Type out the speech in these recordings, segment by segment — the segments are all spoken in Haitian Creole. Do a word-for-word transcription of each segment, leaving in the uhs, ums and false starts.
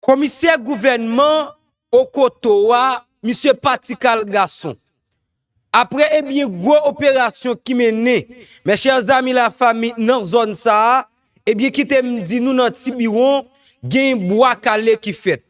Komisè gouvènman Okoto a, misye Patikal Gason. Apre, ebyen, gwo operasyon ki mennen, mes chers amis, la famille, nan zòn sa a, ebyen, kite m di nou nan Tibiwon, gen bwa kale ki fèt.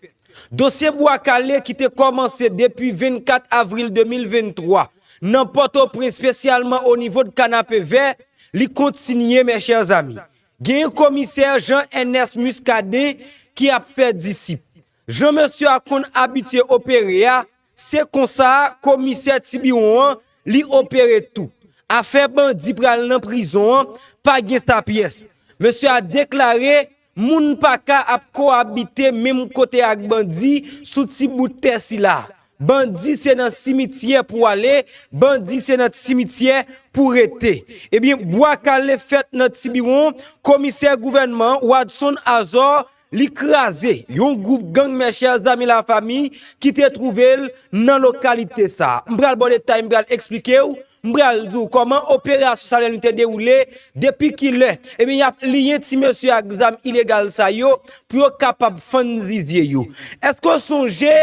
Dosye bwa kale ki te kòmanse depi vennkat avril de mil venntwa, nan Pòtoprens, espesyalman o nivo de Kanapevè, li kontinye, mes chers amis. Gen komisè Jean Ernest Muscadin ki ap fè disip. Jan mesye a konn abitye opere a, se konsa komisè Tibiwon an, li opere tou. Afè bandi pral nan prizon an, pa gen sa pyès. Mesye a deklare, moun pa ka ap koabite menm kote ak bandi sou ti bout tè sila. Bandi se nan simityè pou ale, bandi se nan simityè pou rete. Ebyen, bwa kale fèt nan Tibiwon, komisè gouvènman Wadson Azor, li kraze yon gwoup gang, mes chers amis, la famille, ki te twouve l nan lokalite sa a. M pral ba w detay, m pral eksplike w, m pral di w kòman operasyon sa a te dewoule, depi ki lè, ebyen, y ap liyen ti mesye ak zam ilegal sa yo pou yo kapab fann zizye yo. Èske w sonje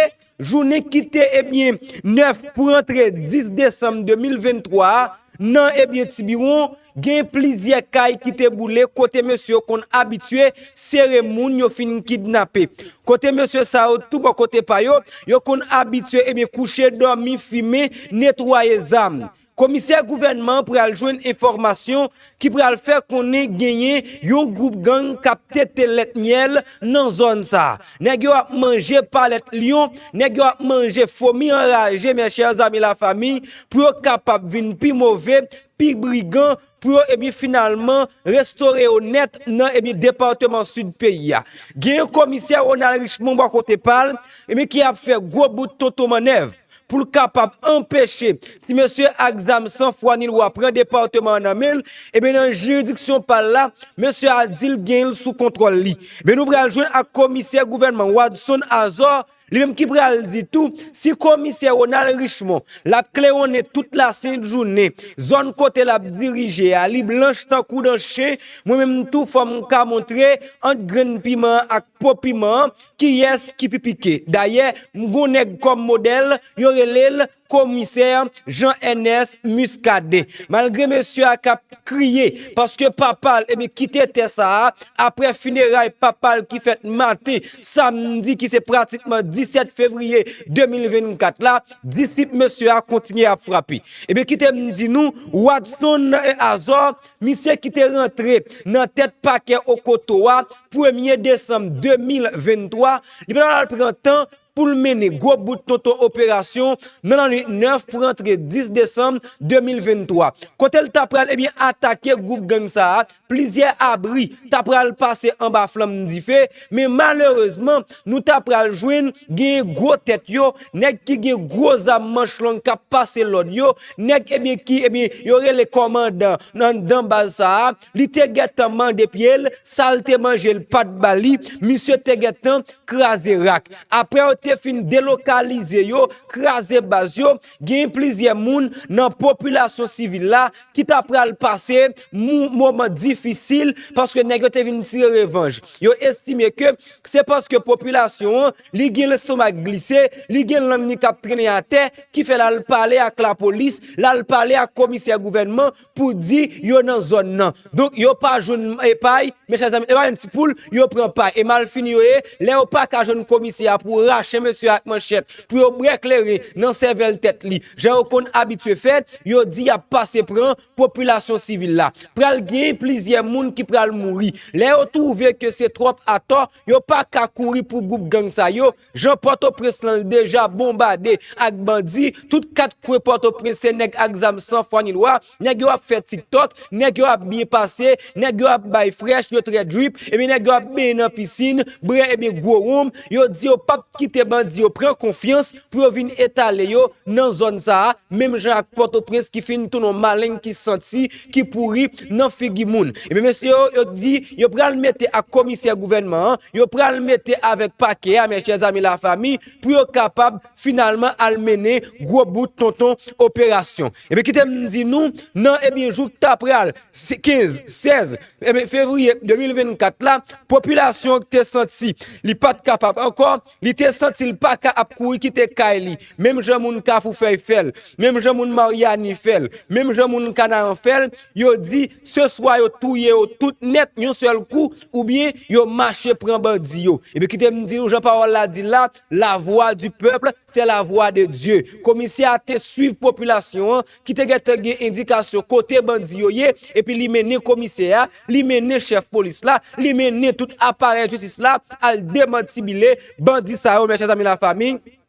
jounen ki te, ebyen, nèf pou rantre dis desanm de mil venntwa a, nan, ebyen, Tibiwon, gen plizyè kay ki te boule kote mesye yo konn abitye sere moun yo fin kidnape. Kote mesye sa yo, tou bò kote pa yo, yo konn abitye, ebyen, kouche, dòmi, fimen, netwaye zam. Komisè gouvènman an pral jwenn enfòmasyon ki pral fè konnen genyen yon gwoup gang k ap tete lèt myèl nan zòn sa a. Nèg yo ap manje palèt lyon, nèg yo ap manje fomi anraje, mes chers amis, la famille, pou yo kapab vin pi move, pi brigan, pou yo, ebyen, finalman, restore yo nèt nan, ebyen, depatman Sid peyi a. Gen yon komisè Ronald Richemond bò kote pa l, ebyen, ki ap fè gwo bout tonton mannèv pou l kapab anpeche ti mesye ak zam san fwa ni lwa pran depatman an nan men l, ebyen, nan jiridiksyon pa l la, mesye a di l gen l sou kontwòl li. Ebyen, nou pral jwenn ak komisè gouvènman Wadson Azor, li menm ki pral di tou, si komisè Ronald Richemond, l ap klewonnen tout lasent jounen, zòn kote l ap dirije a, li blanch tankou dan chen, mwen menm tou, fò m ka montre ant grenn piman an ak po piman an, kiyès ki pi pike. Dayè, m gon nèg kòm modèl, yo rele l komisè Jean Ernest Muscadin. Malgre mesye a k ap kriye, paske papa l, ebyen, kite tè sa a, apre fineray papa l ki fèt maten samdi, ki se pratikman disèt fevriye de mil vennkat la, disip mesye a kontinye ap frape. Ebyen, kite m di nou, Wadson Azor, misye ki te rantre nan tèt pakè Okoto a, premye desanm de mil venntwa, li pa t al pran tan pou l mennen gwo bout tonton operasyon nan lannwit nèf pou rantre dis desanm de mil venntwa. Kote l ta pral, ebyen, atake gwoup gang sa a, plizyè abri ta pral pase anba flanm dife, men malerezman, nou ta pral jwenn gen gwo tèt yo, nèg ki gen gwo zam manch long k ap pase lòd yo, nèg, ebyen, ki, ebyen, yo rele kòmandan nan, nan baz sa a, li te gentan mande pye l, sa l te manje l pa t ba li, misye te gentan kraze rak. Apre yo te fin delokalize yo, kraze baz yo, gen plizyè moun nan popilasyon sivil la ki ta pral pase mou-, moman difisil paske nèg yo te vin tire revanj. Yo estime ke se paske popilasyon an, li gen lestomak glise, li gen lang li k ap trennen atè, ki fè l al pale ak lapolis, l al pale ak komisè gouvènman pou di yo nan zòn nan. Donk, yo pa jwenn epay, mes chers amis, e pa menm ti poul, yo pran pay. E malfini yo ye, lè yo pa ka jwenn komisè a pou rache mesye ak manchèt, pou yo bwè kleren nan sèvèl tèt li, jan yo konn abitye fè, yo di y ap pase pran popilasyon sivil la. Pral gen plizyè moun ki pral mouri. Lè yo twouve ke se twòp atò, yo pa ka kouri pou gwoup gang sa yo, jan Pòtoprens lan deja bonbade ak bandi, tout kat kwen Pòtoprens se nèg ak zam san fwa ni lwa, nèg yo ap fè TikTok, nèg yo ap byen pase, nèg yo ap bay frèch, yo trè drip, ebyen nèg yo ap benyen nan pisin, bwè ebyen gwo wonm, yo di yo p ap kite bandi yo pran konfyans pou yo vin etale yo nan zòn sa a, menm jan ak Pòtoprens ki fin tounen yon maleng ki santi, ki pouri nan figi moun. Ebyen, mesye yo, yo di yo pral mete ak komisè gouvènman an, yo pral mete avèk pakè a, mes chers amis la famille, pou yo kapab finalman al mennen gwo bout tonton operasyon. Ebyen, kite m di nou, nan, ebyen, jou k ta pral, se kenz, sèz, ebyen, fevriye de mil vennkat la, popilasyon te santi li pa t kapab ankò, li te santi l pa ka ap kouri kite kay li, menm jan moun Kafou Fèy fè l, menm jan moun Maryani fè l, menm jan moun Kanaran fè l, yo di, se swa yo touye yo tout nèt yon sèl kou, oubyen yo mache pran bandi yo. Ebyen, kite m di nou, jan pawòl la di la, la voix du peuple, c'est la voix de Dieu. Komisè a te swiv popilasyon an, ki te gentan gen endikasyon kote bandi yo ye, epi li mennen komisè a, li mennen chèf polis la, li mennen tout aparèy jistis la, al demantibile bandi sa yo, mes chers amis la famille,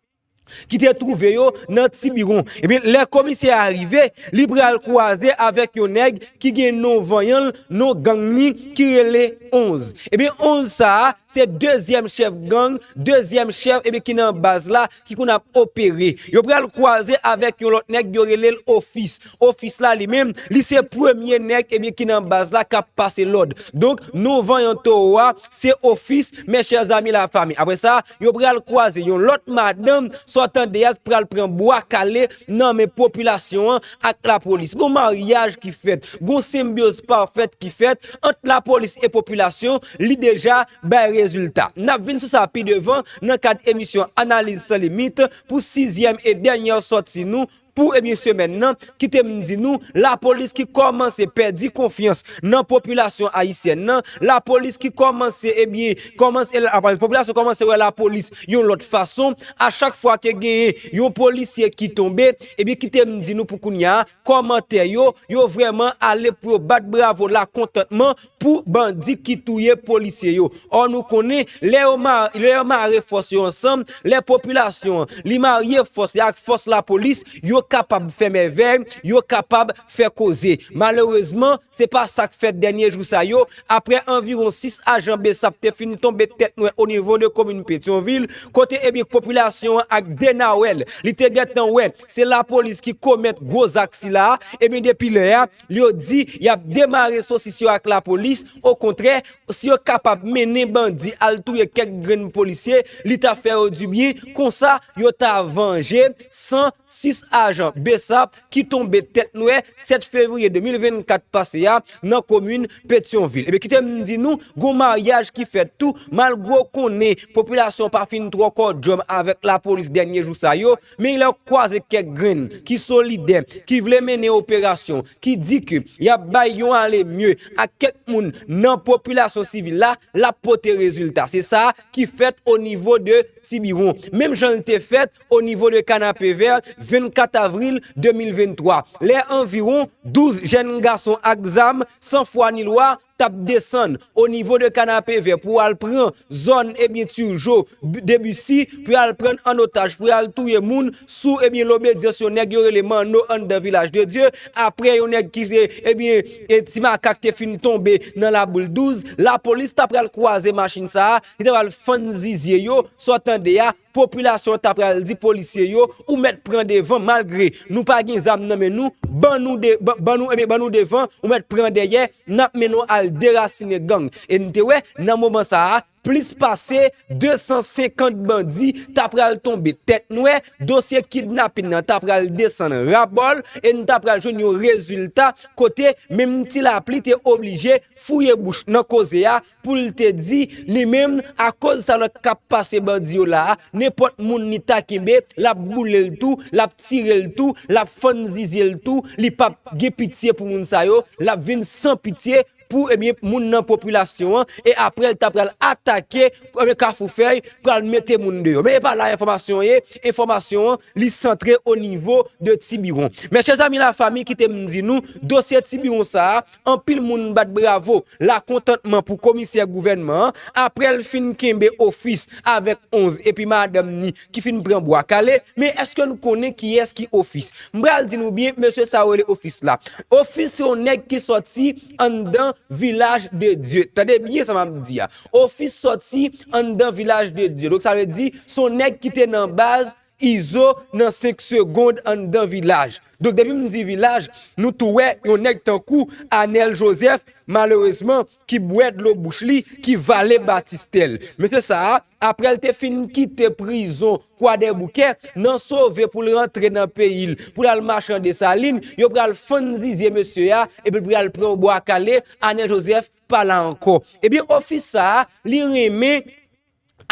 ki te twouve yo nan Tibiwon. Ebyen, lè komisè a rive, li pral kwaze avèk yon nèg ki gen non vanyan l, non gang li, ki rele Onz. Ebyen, Onz sa a, se dezyèm chèf gang, dezyèm chèf, ebyen, ki nan baz la, ki konn ap opere. Yo pral kwaze avèk yon lòt nèg, yo rele l Ofis. Ofis la, li menm, li se premye nèg, ebyen, ki nan baz la, k ap pase lòd. Donk, non vanyan towo a, se Ofis, mes chers amis la famille. Apre sa, yo pral kwaze yon lòt madanm, sa w tande a, k pral pran bwa kale nan men popilasyon an ak lapolis. Gon maryaj ki fèt, gon senbyoz pafèt ki fèt ant lapolis e popilasyon, li deja bay rezilta. N ap vin sou sa pi devan nan kad emisyon Analiz San Limit pou sizyèm e dènyè sòti nou pou, ebyen, semèn nan, kite m di nou, lapolis ki kòmanse pèdi konfyans nan popilasyon ayisyèn nan, lapolis ki kòmanse, ebyen, kòmanse, la, popilasyon kòmanse wè lapolis yon lòt fason, a chak fwa ke genyen yon polisye ki tonbe, ebyen, kite m di nou pou kounye a, kòmantè yo, yo vrèman ale pou yo bat bravo lakontantman pou bandi ki touye polisye yo. Ò, nou konnen, lè yo ma-, lè yo mare fòs yo ansanm, lè popilasyon an, li marye fòs li ak fòs lapolis, yo kapab fè mèvèy, yo kapab fè koze. Malerezman, se pa sa k fèt dènye jou sa yo, apre anviwon sis ajan BSAP te fin tonbe tèt nwè o nivo de komin Petyonvil, kote, ebyen, popilasyon an ak denawèl, li te gentan wè, se lapolis ki komèt gwo zak sila a, ebyen, depi lè a, yo di y ap demare sosis yo ak lapolis, okontrè, si yo kapab mennen bandi al touye kèk grenn polisye, li ta fè yo dibyen, konsa, yo ta vanje san sis ajan BSAP ki tonbe tèt nwè sèt fevriye de mil vennkat pase a nan komin Petyonvil. Ebyen, kite m di nou, gon maryaj ki fèt tou, malgre w konnen popilasyon pa fin twò kòdjòm avèk lapolis dènye jou sa yo, men lè w kwaze kèk grenn ki solidè, ki vle mennen operasyon, ki di ke y ap bay yon ale mye ak kèk moun nan popilasyon sivil la, l ap pote rezilta. Se sa ki fèt o nivo de Tibiwon. Menm jan l te fèt o nivo de Kanapevè, vennkat avril de mil venntwa, lè anviwon douz jèn gason ak zam, san fwa ni lwa, t ap desann o nivo de Kanapevè pou al pran zòn, ebyen, Turgeau, Debussy, pou y al pran an otaj, pou y al touye moun sou, ebyen, lobedyans yon nèg yo rele Manno anndan Vilaj de Dye, apre yon nèg ki se, ebyen, e, Ti Makak te fin tonbe nan Laboul douz, lapolis ta pral kwaze machin sa a, li ta pral fann zizye yo, sa w tande a, popilasyon an ta pral di polisye yo, ou mèt pran devan, malgre nou pa gen zam nan men nou, ban nou de-, ban, ban nou, ebyen, ban nou devan, ou mèt pran dèyè, n ap mennen w al derasinen gang. E n te wè, nan moman sa a, plis pase de san senkant bandi ta pral tonbe tèt nwè, dosye kidnapin nan ta pral desann rabòl, e n ta pral jwenn yon rezilta kote menm Ti Lapli te oblije fouye bouch nan koze a pou l te di, li menm, akoz sa lòt k ap pase bandi yo la a, nenpòt moun li ta kenbe, l ap boule l tou, l ap tire l tou, l ap fann zizye l tou, li p ap gen pitye pou moun sa yo, l ap vin san pitye pou, ebyen, moun nan popilasyon an, e apre l ta pral atake, ebyen, Kafou Fèy, pral mete moun deyò. Men e pa la enfòmasyon an ye, enfòmasyon an, li santre o nivo de Tibiwon. Mes chers amis la famille, kite m di nou, dosye Tibiwon sa a, anpil moun bat bravo, lakontantman pou komisè gouvènman an, apre l fin kenbe Ofis avèk Onz epi madanm ni ki fin pran bwa kale, men èske n konnen kiyès ki Ofis? M pral di nou byen, mesye sa yo rele Ofis la. Ofis se yon nèg ki sòti anndan Vilaj de Dye. Tande byen sa m ap di a. Office sòti anndan Vilaj de Dye. Donk, sa vle di, se yon nèg ki te nan baz Izo nan senk segond anndan Vilaj. Donk, depi m di Vilaj, nou tou wè yon nèg tankou Anèl Jozèf, malerezman, ki bwè dlo bouch li, ki vale batistèl. Mesye sa a, apre l te fin kite prizon Kwadèboukè, nan sove pou l rantre nan peyi l, pou l al mache an Desalin, yo pral fann zizye mesye a, epi l pral pran yon bwa kale, Anèl Jozèf pa la ankò. Ebyen, ofis sa a, li renmen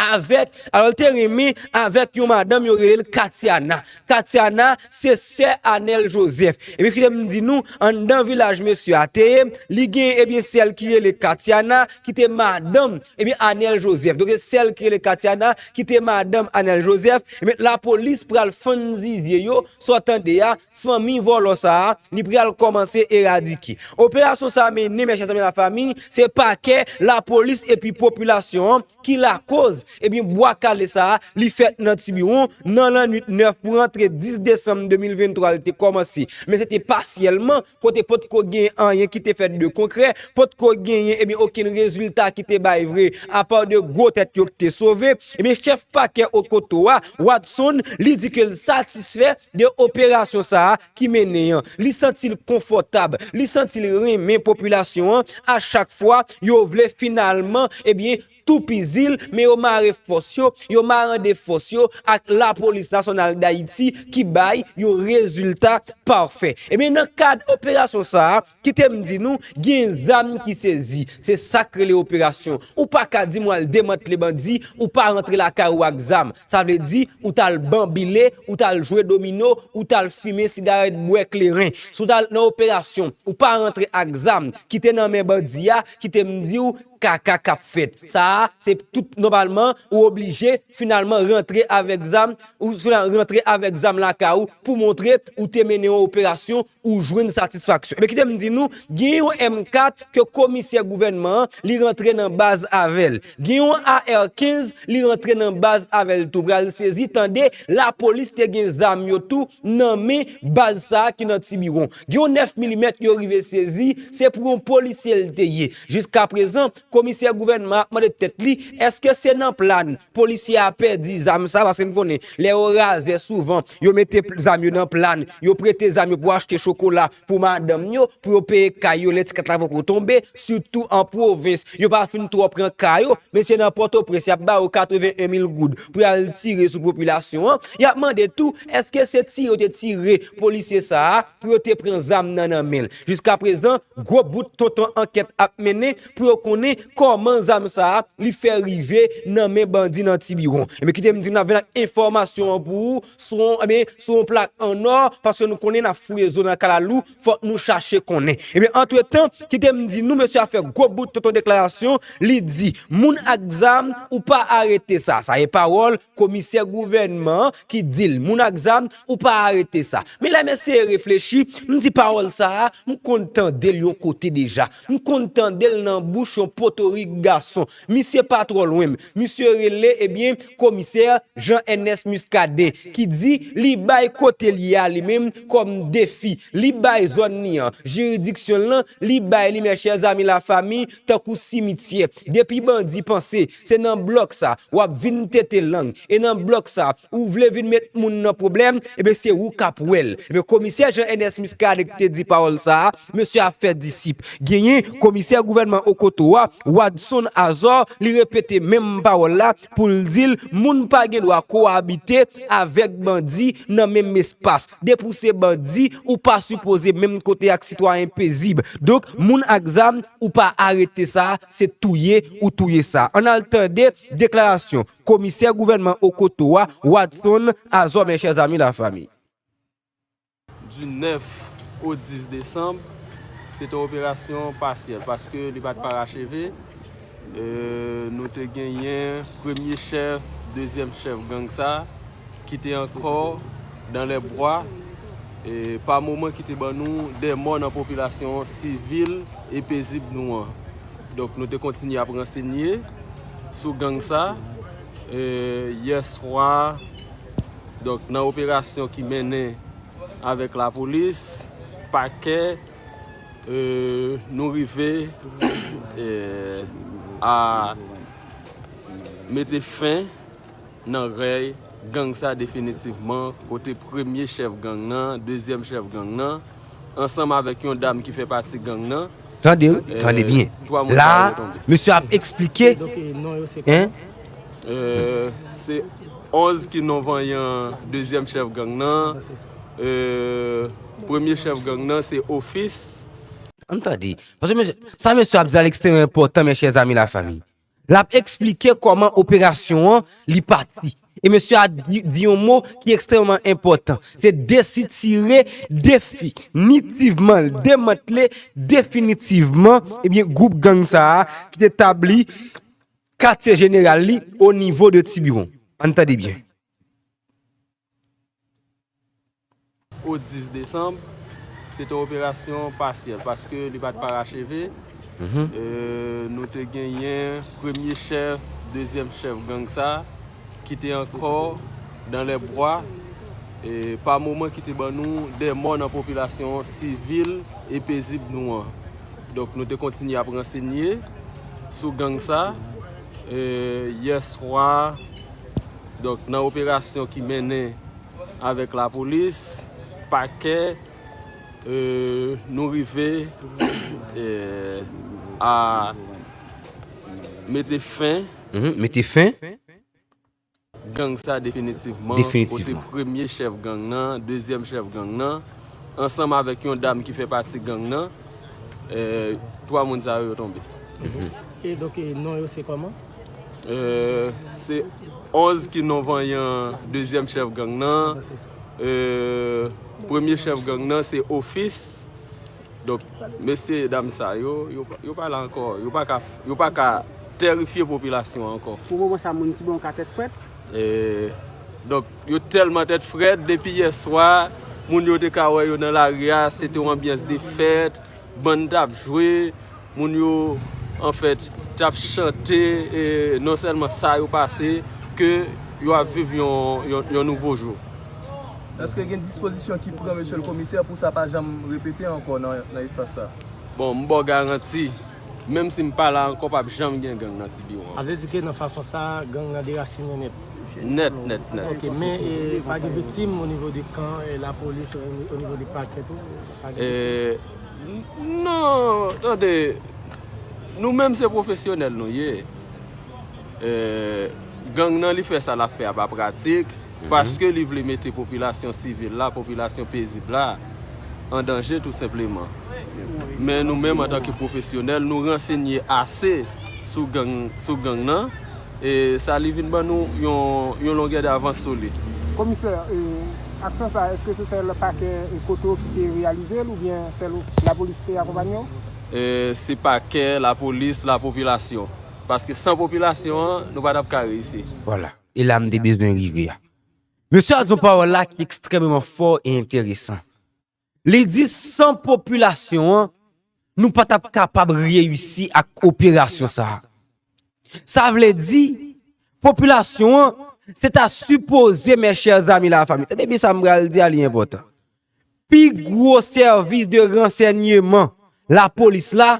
avèk, alò, l te renmen avèk yon madanm, yo rele l Katiana. Katiana, se sè Anèl Jozèf. Ebyen, kite m di nou, anndan vilaj mesye a te ye, li gen, ebyen, sè l ki rele Katiana, ki te madanm, ebyen, Anèl Jozèf. Donk, se sè l ki rele Katiana, ki te madanm Anèl Jozèf. Ebyen, lapolis pral fann zizye yo, sa w tande a, fanmi vòlò sa a, li pral kòmanse eradike. Operasyon sa a mennen, mes chers amis, la famille, se pakè, lapolis epi popilasyon an ki lakoz, ebyen, bwa kale sa a, li fèt nan Tibiwon, nan lannwit nèf pou rantre dis desanm de mil venntwa, li te kòmanse. Men se te pasyèlman, kote potko gen anyen ki te fèt de konkrè, potko genyen, ebyen, okenn rezilta ki te bay vre, apa de gwo tèt yo ki te sove. Ebyen, chèf pakè Okoto a, Watson, li di ke l satisfè de operasyon sa a ki mennen an. Li santi l konfòtab, li santi l renmen popilasyon an a chak fwa yo vle finalman, ebyen, toupizi l, men yo mare fòs yo, yo marande fòs yo ak Lapolis Nasyonal Dayiti ki bay yon rezilta pafè. Ebyen, nan kad operasyon sa a, kite m di nou, gen zam ki sezi. Se sa k rele operasyon. Ou pa ka di m w al demantle bandi, ou pa rantre lakay ou ak zam. Sa vle di, ou t al banbile, ou t al jwe domino, ou t al fimen sigarèt, bwè kleren. Si w t al nan operasyon, ou pa rantre ak zam ki te nan men bandi a, kite m di w, kaka k ap fèt. Sa a, se tout nòmalman, ou oblije finalman rantre avèk zam, ou fina-, rantre avèk zam lakay ou pou montre ou te mennen yon operasyon, ou jwenn satisfaksyon. Ebyen, kite m di nou, gen yon M kat ke komisè gouvènman an, li rantre nan baz avè l. Gen yon A R kenz, li rantre nan baz avè l tou. Pral sezi, tande, lapolis te gen zam yo tou nan men baz sa a ki nan Tibiwon. Gen yon nèf milimèt yo rive sezi, se pou yon polisye l te ye. Jiskaprezan, komisè gouvènman ap mande tèt li, èske se nan plàn polisye a pèdi zam sa? Paske n konnen, lè yo razè souvan, yo mete pl-, zam yo nan plàn, yo prete zam yo pou achte chokola pou madanm yo, pou yo peye kay yo lè ti kat la poko tonbe, sitou an pwovens. Yo pa fin twò pran ka yo, mesye nan Pòtoprens, y ap ba yo katreven en mil goud pou y al tire sou popilasyon an. Y ap mande tou, èske se tire yo te tire polisye sa a pou yo te pran zam nan nan men l? Jiskaprezan, gwo bout tonton ankèt ap mennen pou yo konnen kòman zam sa a, li fè rive nan men bandi nan Tibiwon. Ebyen, kite m di nou, n ap vin ak enfòmasyon an pou ou, sou, ebyen, sou yon plak an nò, paske nou konnen n ap fouye zo nan kalalou, fòk nou chache konnen. Ebyen, antretan, kite m di nou, mesye a fè gwo bout tonton deklarasyon, li di, moun ak zam, ou pa arete sa. Sa e pawòl komisè gouvènman an ki di l, moun ak zam, ou pa arete sa. Men lè m eseye reflechi, m di pawòl sa a, m konn tande l yon kote deja. M konn tande l nan bouch yon potorik gason. Misye pa twò lwen m. Misye rele, ebyen, komisè Jean Ernest Muscadin, ki di li bay kote l ye a li menm kòm defi. Li bay zòn li an, jiridiksyon l lan, li bay li, mes chers amis, la famille, tankou simityè. Depi bandi panse se nan blòk sa w ap vin tete lang, e nan blòk sa ou vle vin met moun nan pwoblèm, ebyen, se ou k ap wè l. Ebyen, komisè Jean Ernest Muscadin ki te di pawòl sa a, mesye ap fè disip. Genyen komisè gouvènman Okoto a, Wadson Azor, li repete menm pawòl la pou l di l, moun pa gen dwa kowabite avèk bandi nan menm espas. Depi w se bandi, ou pa sipoze menm kote ak sitwayen pezib. Donk, moun ak zam, ou pa arete sa, se touye ou touye sa. Ann al tande deklarasyon komisè gouvènman Okoto a, Wadson Azor, mes chers amis, la famille. Du nèf au dis désanm, se te yon operasyon pasyèl, paske li pa t paracheve. E, nou te genyen premye chèf, dezyèm chèf gang sa, ki te ankò dans les bois. E, pa moman ki te ban nou de mò nan popilasyon sivil e pezib nou an. Donk, nou te kontinye ap ransenye sou gang sa. E, yè swa, donk, nan operasyon ki mennen avèk lapolis, pakè, Euh, nou rive euh, a mete fen nan rèy gang sa definitivman, kote premye chèf gang nan, dezyèm chèf gang nan, ansanm avèk yon dam ki fè pati gang nan. Tande, wi, tande byen. La, mesye ap eksplike. Hein? Euh, se onz ki non vanyan dezyèm chèf gang nan. Euh, premye chèf gang nan se Ofis. Ann tande. Paske mesye, sa mesye ap di a, li ekstrèmman enpòtan, mes chers amis, la famille. L ap eksplike kòman operasyon an li pati. E mesye a di, di yon mo ki ekstrèmman enpòtan. Se desitire definitivman, demantle definitivman, ebyen, gwoup gang sa a ki te tabli katye jeneral li o nivo de Tibiwon. Ann tande byen. O dis desanm, se te yon operasyon pasyèl paske li pa t paracheve. Euh, nou te genyen premye chèf, dezyèm chèf gang sa ki te ankò dans les bois. E pa moman ki te ban nou de mò nan popilasyon sivil e pezib nou an. Donk, nou te kontinye ap ransenye sou gang sa. E yè swa, donk, nan operasyon ki mennen avèk lapolis, pakè, euh, nou rive euh, a mete fen Mhm, mete fen. Gang sa definitivman, kote premye chèf gang nan, dezyèm chèf gang nan, ansanm avèk yon dam ki fè pati gang nan, euh, twa moun sa yo, yo tonbe. E donk, e non yo se kòman? Euh, se onz ki non vanyan dezyèm chèf gang nan. Euh, premye chèf gang nan se Ofis. Donk, mesye dam sa yo, yo, yo pa la ankò. Yo pa ka, yo pa ka tèrifye popilasyon an ankò. Pou moman sa, moun Tibiwon ka tèt frèt? E, donk, yo tèlman tèt frèt, depi yè swa, moun yo te ka wè yo nan lari a, se te yon anbyans de fèt, bann t ap jwe, moun yo, anfèt, t ap chante, e non sèlman sa yo pase, ke yo ap viv yon, yon, yon nouvo jou. Èske gen dispozisyon ki pran, mesye le komisè, pou sa pa janm repete ankò nan, nan espas sa? Bon, m ba w garanti, menm si m pa la ankò, p ap janm gen gang nan Tibiwon. A vle di ke nan fason sa, gang nan derasinen nèt? Nèt, nèt, nèt. Ok, men, e, pa gen viktim o nivo de kan, e, lapolis, o, o nivo de pakè tou? Pa gen viktim? E, n-, non, tande, nou menm se pwofesyonèl nou ye. E, gang nan li fè sa l ap fè a pa pratik, paske li vle mete popilasyon sivil la, popilasyon pezib la, an danje tou senpleman. Men nou menm antanke pwofesyonèl, nou ransenye ase sou gang, sou gang nan, e sa li vin ban nou yon, yon longè davans sou li. Komisè, e, aksyon sa, èske se sèl pakè e kote w ki te reyalize l oubyen sèl lapolis te akonpanye w? E, se pakè, lapolis, lapopilasyon. Paske san popilasyon an, nou pa t ap ka reyisi. Vwala. E la m te bezwen rive a. Mesye a di yon pawòl la ki ekstrèmeman fò e enteresan. Li di san popilasyon an, nou pa t ap kapab reyisi ak operasyon sa a. Sa vle di, popilasyon an, se ta sipoze, mes chers amis, la famille. Tande byen sa m pral di a, li enpòtan. Pi gwo sèvis de ransèyman lapolis la,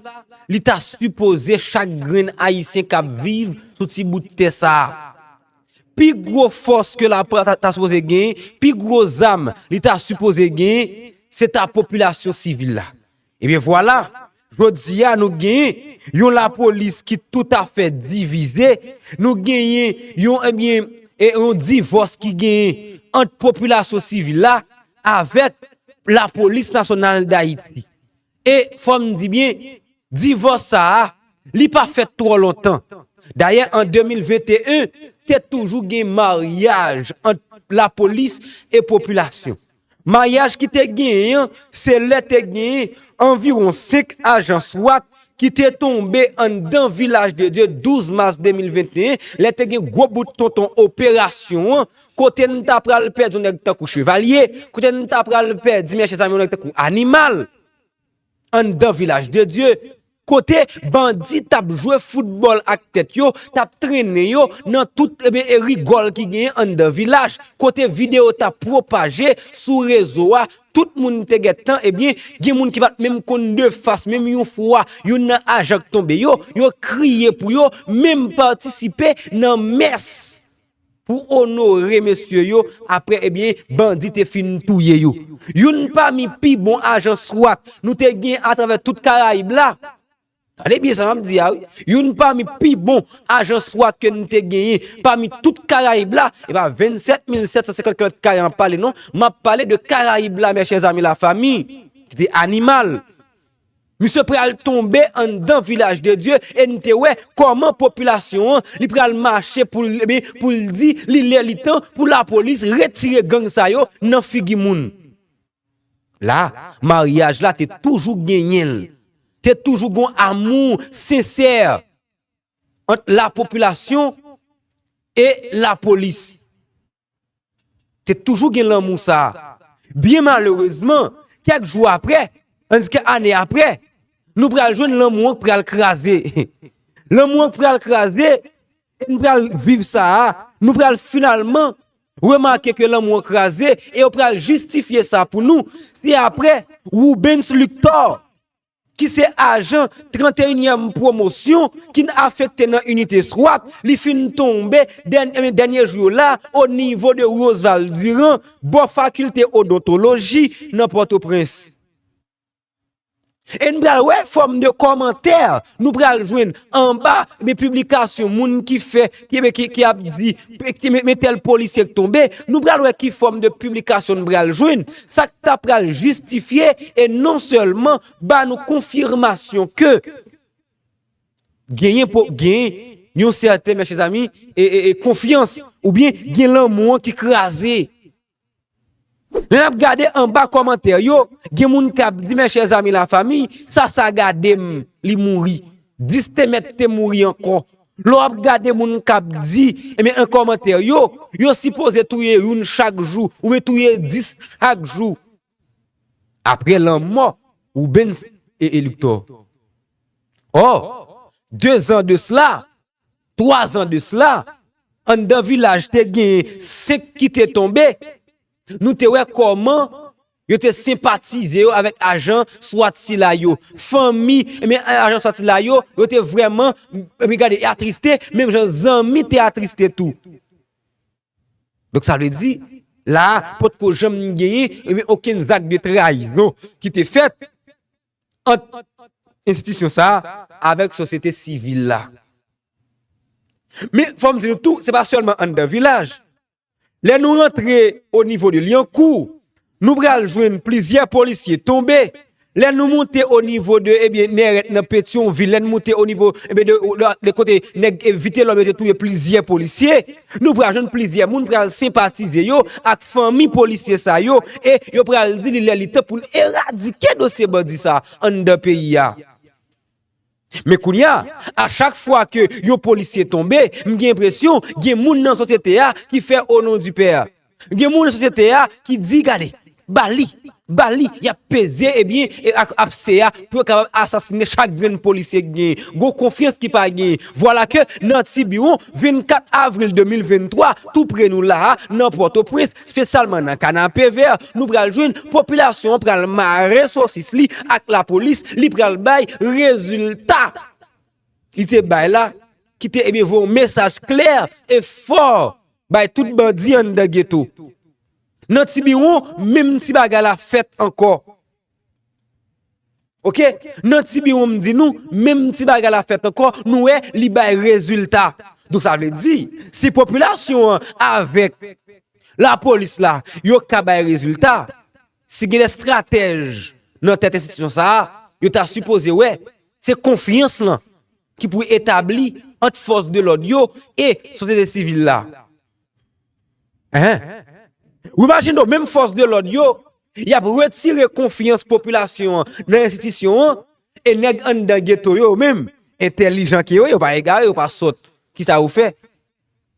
li ta sipoze chak grenn Ayisyen k ap viv sou ti bout tè sa a. Pi gwo fòs ke lapolis ta, ta sipoze genyen, pi gwo zam li ta sipoze genyen, se ta popilasyon sivil la. Ebyen vwala, jodi a nou genyen yon lapolis ki toutafè divize, nou genyen yon, ebyen, e yon divòs ki genyen ant popilasyon sivil la avèk Lapolis Nasyonal d Ayiti. E fò m di byen, divòs sa a, li pa fèt twò lontan. Dayè, an de mil venteyen, te toujou gen maryaj ant lapolis e popilasyon. Maryaj ki te genyen an, se lè te genyen anviwon senk ajan swat ki te tonbe anndan Vilaj de Dye douz mas de mil venteyen, lè te gen gwo bout tonton operasyon an, kote n ta pral pèdi yon nèg tankou Chevalye, kote n ta pral pèdi, mes chers amis, yon nèg tankou Animal, anndan Vilaj de Dye, kote bandi t ap jwe foutbòl ak tèt yo, t ap trennen yo nan tout, ebyen, e rigòl ki genyen anndan vilaj, kote videyo t ap pwopaje sou rezo a, tout moun te gentan, ebyen, gen moun ki pa t menm konn de fas, menm yon fwa, youn nan ajan k tonbe yo, yo kriye pou yo, menm patisipe nan mès pou onore mesye yo, apre, ebyen, bandi te fin touye yo. Youn pami pi bon ajan swat nou te gen atravè tout Karayib la. Tande byen sa m ap di a, wi. Youn pami pi bon ajan swat ke n te genyen pami tout Karayib la, e pa vennsèt mil sèt san senkant kilomèt kare m ap pale, non. M ap pale de Karayib la, mes chers amis, la famille. Ki te animal. Misye pral tonbe anndan Vilaj de Dye, e n te wè kòman popilasyon an, li pral mache pou l, ebyen, pou l di, li lè, li tan pou lapolis retire gang sa yo nan figi moun. La, maryaj la te toujou genyen l. Te toujou gon amou sensè ant lapopilasyon e lapolis. Te toujou gen lanmou sa a. Byen malerezman, kèk jou apre, andiske ane apre, nou pral jwenn lanmou an k pral kraze. Lanmou an k pral kraze, e n pral viv sa a, nou pral finalman remake ke lanmou an kraze, e yo pral jistifye sa pou nou. Se apre Rubens Luctor, ki se ajan tranteyinyèm pwomosyon ki n afekte nan inite swat, li fin tonbe dèn-, dènye jou yo la, o nivo de Roosevelt Durand, bò fakilte odontoloji nan Pòtoprens. E n pral wè fòm de kòmantè nou pral jwenn anba, men, piblikasyon moun ki fè, ki, ki, ki ap di, ki, men, men tèl polisye k tonbe, nou pral wè ki fòm de piblikasyon n pral jwenn, sa k ta pral jistifye e non sèlman ba nou konfimasyon ke genyen po-, genyen yon sèten, mes chers amis, e, e, e konfyans, oubyen gen lanmou an ki kraze. Lè n ap gade anba kòmantè yo, gen moun k ap di, mes chers amis, la famille, sa, sa gade m, li mouri. Dis te mèt te mouri ankò. Lè w ap gade moun k ap di, ebyen, an kòmantè yo, yo sipoze touye youn chak jou, oubyen touye dis chak jou. Apre lanmò Rubens e, e Luctor. Ò, de zan de sila, twa zan de sila, anndan Vilaj te gen senk ki te tonbe. Nou te wè kòman yo te senpatize yo avèk ajan swat sila yo. Fanmi, ebyen, ajan swat sila yo, yo te vrèman, ebyen, gade, atriste, menm jan zanmi te atriste tou. Donk, sa vle di, la a, potko janm genyen, ebyen, okenn zak de trayizon ki te fèt ant enstitisyon sa a avèk sosyete sivil la. Men, fò m di nou tou, se pa sèlman anndan Vilaj. Lè nou rantre o nivo de Lyankou, nou pral jwenn plizyè polisye tonbe. Lè nou moute o nivo de, ebyen, Nèrèt nan Petyonvil, lè nou moute o nivo, ebyen, de, de, de kote nèg, e, Vitelòm yo te touye plizyè polisye, nou pral jwenn plizyè moun pral senpatize yo ak fanmi polisye sa yo, e yo pral di li lè li tan pou n eradike dosye bandi sa anndan peyi a. Men kounye a, a chak fwa ke yon polisye tonbe, m gen enpresyon gen moun nan sosyete a ki fè au nom du Père. Gen moun nan sosyete a ki di, gade, ba li, ba li, y ap peze, ebyen, e ak apse a pou yo kapab asasinen chak grenn polisye ki genyen. Gon konfyans ki pa genyen. Vwala ke nan Tibiwon, vennkat avril de mil venntwa, tou pre nou la a, nan Pòtoprens, espesyalman nan Kanapevè, nou pral jwenn popilasyon an pral mare sosis li ak lapolis, li pral bay rezilta li te bay la, ki te, ebyen, voye yon mesaj klè e fò bay tout bandi anndan geto. Nan Tibiwon, menm ti bagay la fèt ankò. Oke? Nan Tibiwon, m di nou, menm ti bagay la fèt ankò, nou wè li bay rezilta. Donk, sa vle di, si popilasyon an avèk lapolis la, yo ka bay rezilta, si gen de estratèj nan tèt enstitisyon sa a, yo ta sipoze wè, se konfyans lan ki pou etabli ant fòs de lòd yo e sosyete sivil la. Hein? Ou imajine w, menm fòs de lòd yo, y ap retire konfyans popilasyon an nan enstitisyon an, e nèg anndan geto yo menm, entèlijan ke yo ye, yo pa egare, yo pa sòt. Kisa yo fè?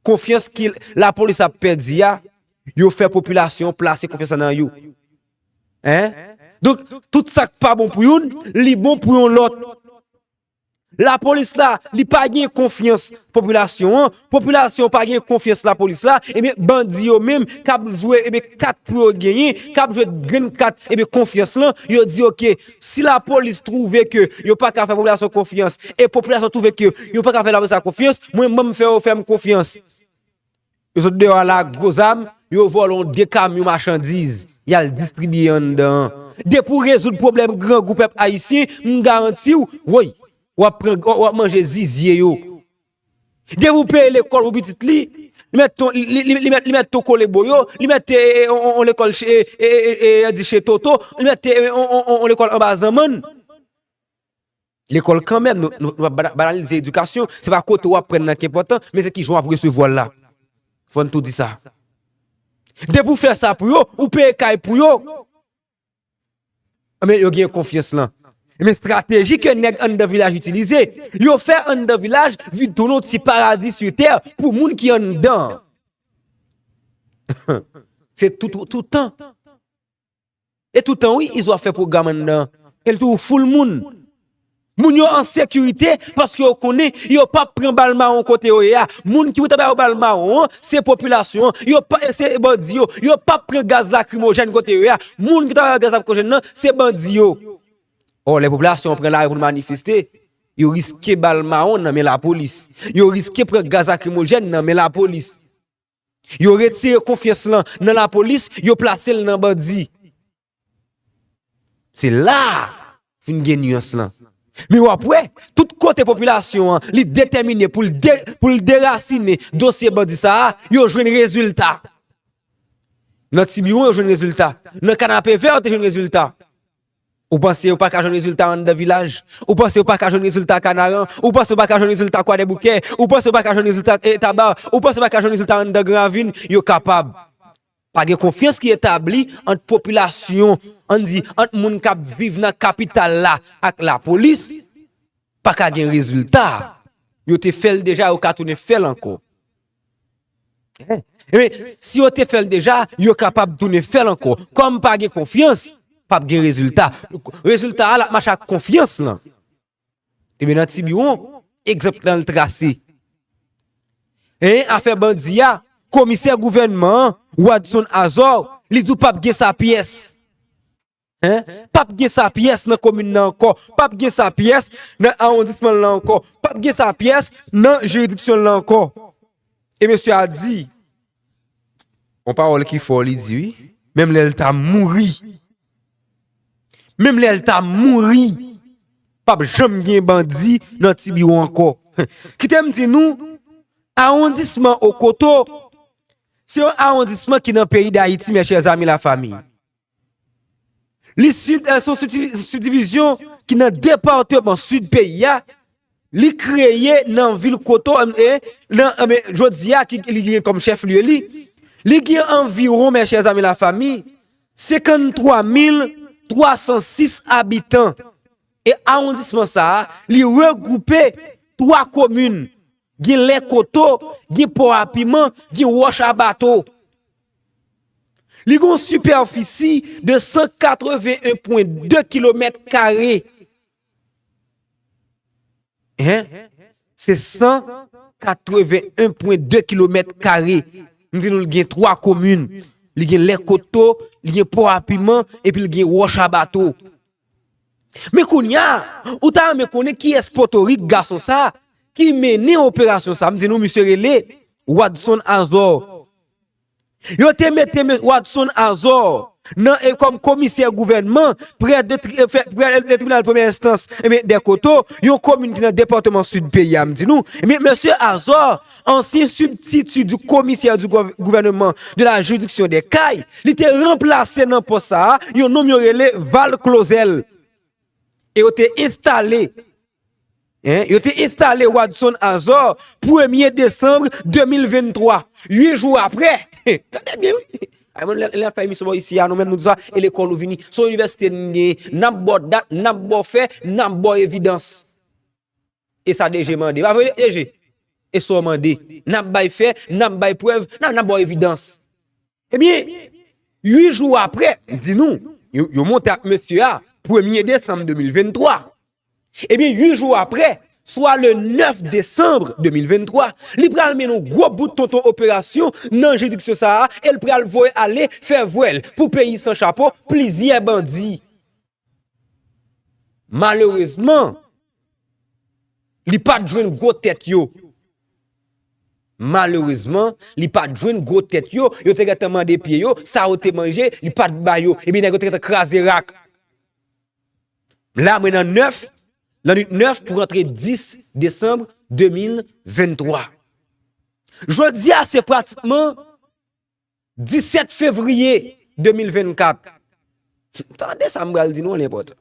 Konfyans ke lapolis ap pèdi a, yo fè popilasyon an plase konfyans lan nan yo. Hein? Donk, tout sa k pa bon pou youn, li bon pou yon lòt. Lapolis la, li pa gen konfyans popilasyon an, popilasyon pa gen konfyans lapolis la, ebyen, bandi yo menm k ap jwe, ebyen, kat pou yo genyen, k ap jwe grenn kat, ebyen, konfyans lan, yo di, oke, si lapolis twouve ke yo pa ka fè popilasyon konfyans, e popilasyon twouve ke yo pa ka fè lapolis la konfyans, mwen, mwen, m fè yo fè m konfyans. Yo sot deyò a la ak gwo zam, yo vòlè yon de kamyon machandiz, y al distribye anndan an. Depi w rezoud pwoblèm grangou pèp ayisyen, m garanti w, woy, w ap pran, w ap manje zizye yo. Depi w peye lekòl pou pitit li, li mèt ton, li, li, li, li mèt, li mèt ton kolebo yo, li mèt, e, e, on, on, on lekòl che, e, e, e, e, di che toto, li mèt, e, on, on, on, on lekòl anba zanmann. Lekòl kanmenm, nou, nou, nou pa bana-, banalize edikasyon, se pa kote w aprann nan ki enpòtan, men se kijan w ap resevwa l la. Fò n tou di sa. Depi w fè sa pou yo, ou peye kay pou yo. Men yo gen konfyans lan. Men estrateji ke nèg anndan vilaj itilize, yo fè anndan vilaj vin tounen yon ti paradi sou tè pou moun ki anndan. Se tout, tout tan. E tout tan, wi, Izo ap fè pwogram anndan. E l toujou full moun. Moun yo an sekirite paske yo konnen yo p ap pran bal mawon kote yo ye a. Moun ki pou ta ba yo bal mawon an, se popilasyon an. Yo pa, se bandi yo. Yo p ap pran gaz lakrimojèn kote yo ye a. Moun ki ta ba yo gaz lakrimojèn nan, se bandi yo. Ò, lè popilasyon an pran lari pou l manifeste, yo riske bal mawon nan men lapolis. Yo riske pran gaz lakrimojèn nan men lapolis. Yo retire konfyans lan nan lapolis, yo plase l nan bandi. Se la a fin gen nyans lan. Men w ap wè, tout kote popilasyon an, li detèmine pou l de-, pou l derasinen dosye bandi sa a, yo jwenn rezilta. Nan Tibiwon, yo jwenn rezilta. Nan Kanapevè, yo te jwenn rezilta. Ou panse yo pa ka jwenn rezilta anndan vilaj? Ou panse yo pa ka jwenn rezilta Kanaran? Ou panse yo pa ka jwenn rezilta Kwadèboukè? Ou panse yo pa ka jwenn rezilta, eh, Taba? Ou panse yo pa ka jwenn rezilta anndan Gran Ravin? Yo kapab. Pa gen konfyans ki etabli ant popilasyon, ann di, ant moun k ap viv nan kapital la ak lapolis, pa ka gen rezilta. Yo te fè l deja, yo ka tounen fè l ankò. Enben, si yo te fè l deja, yo kapab tounen fè l ankò. Kòm pa gen konfyans, p ap gen rezilta. Rezilta a, l ap mache ak konfyans lan. Ebyen, nan Tibiwon, egzanp lan l trase. Hein, afè bandi a, komisè gouvènman an, Wadson Azor, li di w p ap gen sa pyès. Hein? P ap gen sa pyès nan komin nan ankò. P ap gen sa pyès nan awondisman lan ankò. P ap gen sa pyès nan jiridiksyon lan ankò. E mesye a di, yon pawòl ki fò li di, wi. Menm lè l ta mouri. Menm lè l ta mouri. P ap janm gen bandi nan Tibiwon ankò. Kite m di nou, awondisman Okoto, se yon awondisman ki nan peyi Dayiti, mes chers amis, la famille. Li sib-, eh, se yon sibdi-, sibdivizyon ki nan depatman sid peyi a. Li kreye nan vil Koto, eh, nan, eh, jodi a, ki, li gen kòm chèf lye li. Li gen anviwon, mes chers amis, la famille, senkanntwa mil twa san sis abitan. E awondisman sa a, li regwoupe twa komin. Gen Lè Koto, gen Pò a Piman, gen Wòch a Bato. Li gen yon sipèfisi de san katreven en pwen de kilomèt kare. Hein? Se san katreven en pwen de kilomèt kare. M di nou, li gen twa komin. Li gen Lè Koto, li gen Pò a Piman, epi li gen Wòch a Bato. Men kounye a, ou ta renmen konnen kiyès potorik gason sa a ki mennen operasyon sa a? M di nou, misye rele Wadson Azor. Yo te mete me-, Wadson Azor nan, e, kòm komisè gouvènman prè de tri-, e, fè, prè de tribinal premyè enstans, ebyen, Dè Koto, yon komin ki nan depatman sid peyi a, m di nou. Ebyen, mesye Azor, ansyen sibtiti di komisè di gouv-, gouvènman de la jiridiksyon dè Kay, li te ranplase nan pòs sa a yon nonm yo rele Val Clausel. E yo te enstale, hein, yo te enstale Wadson Azor premye desanm de mil venntwa. Uit jou apre, tande byen, wi. Ay, mwen, lè, lè n ap fè emisyon bò isi a, nou menm nou di sa, e lekòl ou vini. Se yon inivèsite n genyen, n ap ba w dat, n ap ba w fè, n ap ba w evidans. E sa D G mande. Pa vre, D G? E sa w mande. N ap bay fè, n ap bay prèv, n ap, n ap ba w evidans. Ebyen, uit jou apre, m di nou, yo, yo monte ak mesye a, premye desanm de mil venntwa. Ebyen, uit jou apre, swa le nèf desanm de mil venntwa, li pral mennen yon gwo bout tonton operasyon nan jiridiksyon sa a e l pral voye ale fè vwèl pou peyi san chapo plizyè bandi. Malerezman, li pa t jwenn gwo tèt yo. Malerezman, li pa t jwenn gwo tèt yo. Yo te gentan mande pye yo, sa yo te manje, li pa t ba yo. Epi nèg yo te gentan kraze rak. La, mwen nan nèf, lannwit nèf pou rantre dis desanm de mil venntwa. Jodi a, se pratikman disèt fevriye de mil vennkat. Tande sa m pral di nou, li enpòtan.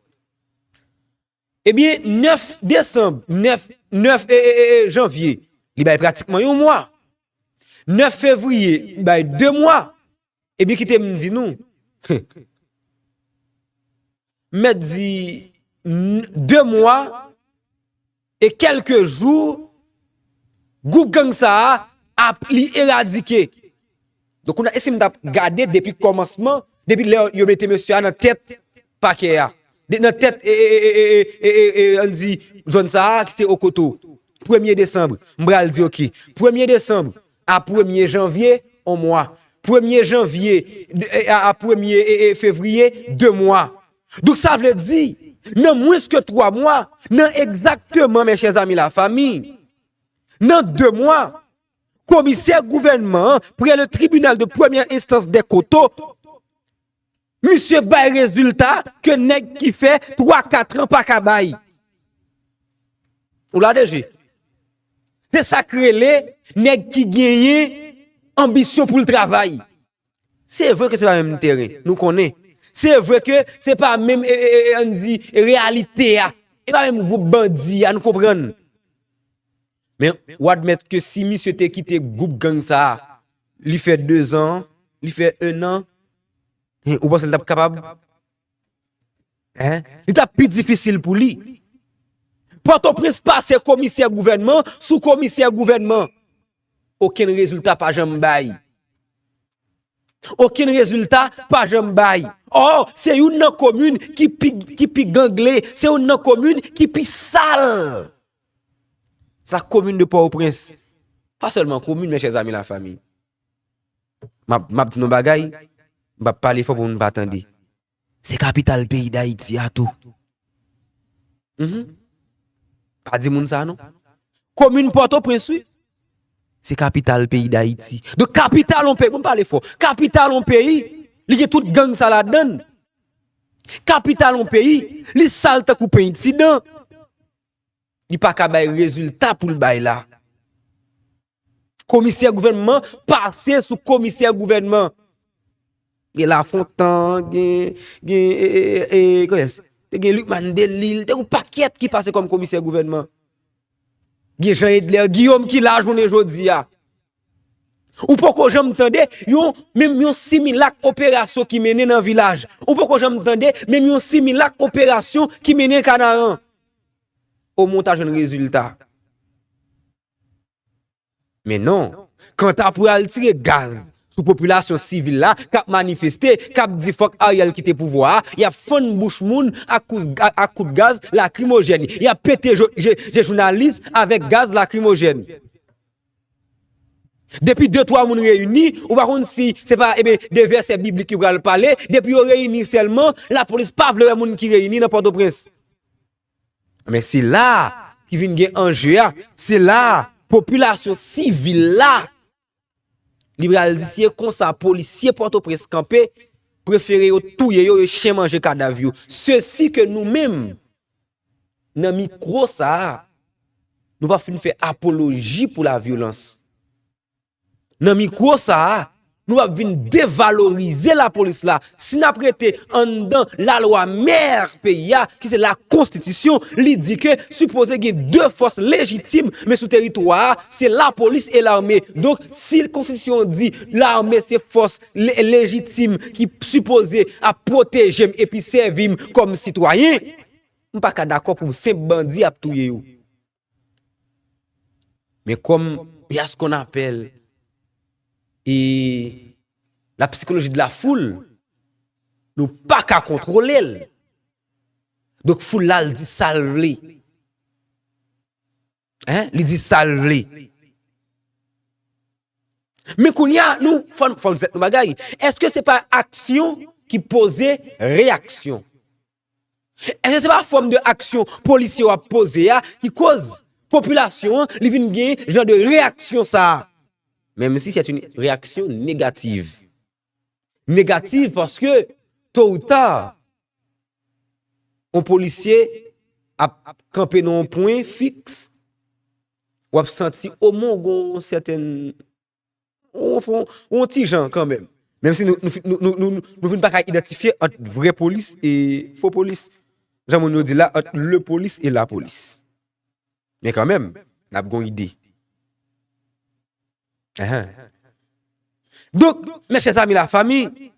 Ebyen, nèf desanm, nèf, nèf, e, e, e, e, janvye, li bay pratikman yon mwa. Nèf fevriye, li bay de mwa. Ebyen, kite m di nou, m mèt di n- de mwa e kèlke jou, gwoup gang sa a ap li eradike. Donk, kounye a, e si m t ap gade depi kòmansman, depi lè yo mete mesye a nan tèt pakè a, de- nan tèt, e, e, e, e, e, e, e, ann di, zòn sa a ki se Okoto. Premye desanm, m pral di, oke. Premye desanm a premye janvye, yon mwa. Premye janvye, de- e, a, a premye, e, e, fevriye, de mwa. Donk, sa vle di, nan mwens ke twa mwa, nan egzakteman, mes chers amis, la famille, nan de mwa, komisè gouvènman an, prè le tribinal de premyè enstans dè Koto, misye bay rezilta ke nèg ki fè twa, kat an pa ka bay. Ou la, D G? Se sa k rele nèg ki genyen anbisyon pou l travay. Se vre ke se pa menm teren, nou konnen. Se vre ke se pa menm, e, e, e, ann di, reyalite a. E pa menm gwoup bandi a, nou konprann. Men, w admèt ke si misye te kite gwoup gang sa a, li fè dezan, li fè ennan, hen, ou panse l t ap kapab? Hen? Li t ap pi difisil pou li. Pòtoprens pase komisè gouvènman sou komisè gouvènman. Okenn rezilta pa janm bay. Okenn rezilta pa janm bay. Ò, se youn nan komin ki pi, ki pi gangle, se youn nan komin ki pi sal. Se la komin de Pòtoprens. Pa sèlman komin, mes chers amis, la famille. M ap, m ap di nou bagay, m p ap pale fò pou moun pa tande. Se kapital peyi Dayiti a tou. Mhm. Pa di moun sa non. Komin Pòtoprens, wi. Se kapital peyi Dayiti. Donk, kapital yon peyi, bon, pale fò. Kapital yon peyi, li gen tout gang sa ladan l. Kapital yon peyi, li sal tankou penti dan. Li pa ka bay rezilta pou l bay la. Komisè gouvènman pase sou komisè gouvènman. Gen Lafontan, gen, gen, e, e, e, e, kiyès? Te gen Lucmane Delille, te yon pakèt ki pase kòm komisè gouvènman. Gen Jean Edler Guillaume ki la jounen jodi a. Ou poko janm tande yon, menm yon similak operasyon ki mennen nan Vilaj. Ou poko janm tande menm yon similak operasyon ki mennen Kanaran. Omwen w ta jwenn rezilta. Men non, kanta pou y al tire gaz sou popilasyon sivil la k ap manifeste, k ap di fòk Ariel kite pouvwa a, y ap fann bouch moun ak kout, ak, ak kout gaz lakrimojèn. Y ap pete je, je, je jounalis avèk gaz lakrimojèn. Depi de twa moun reyini, ou pa konn si se pa, ebe, de vèsè biblik yo pral pale, depi yo reyini sèlman, lapolis pa vle wè moun ki reyini nan Pòtoprens. Men se la ki vin gen anje a, se la popilasyon sivil la, li pral di si e konsa polisye Pòtoprens kanpe, prefere yo touye yo, yo chen manje kadav yo. Sesi ke nou menm, nan mikwo sa a, nou p ap fin fè apoloji pou lavyolans. Nan mikwo sa a, nou p ap vin devalorize lapolis la. Si n ap rete anndan lalwa mè peyi a, ki se lakonstitisyon, li di ke sipoze gen de fòs lejitim, men sou teritwa a, se lapolis e lame. Donk, si konstitisyon an di lame se fòs le-, lejitim ki sipoze ap pwoteje m epi sèvi m kòm sitwayen, m pa ka dakò pou senp bandi ap touye yo. Men kòm y a ce qu'on appelle, e, la psychologie de la foule, nou pa ka kontwole l. Donk, foul la, l di sa l vle. Hein? Li di sa l vle. Men kounye a, nou, fò n, fò n zèt nou bagay. Èske se pa aksyon ki poze reyaksyon? Èske se pa fòm de aksyon polisye yo ap poze a ki koz popilasyon an, li vin gen jan de reyaksyon sa a? Menm si c'est une réaction négative. Négative paske, to ou ta, yon polisye ap kanpe nan yon pwen fiks, w ap santi omwen w gen yon sètèn, yon, yon, yon ti jan kanmenm. Menm si nou, nou, fi- nou, nou, nou, nou, nou fin pa ka idantifye ant vrè polis e fo polis. Jan moun yo di la, ant le polis e la polis. Men kanmenm, n ap gen yon ide. Ahan. Donk, mes chers amis la famille,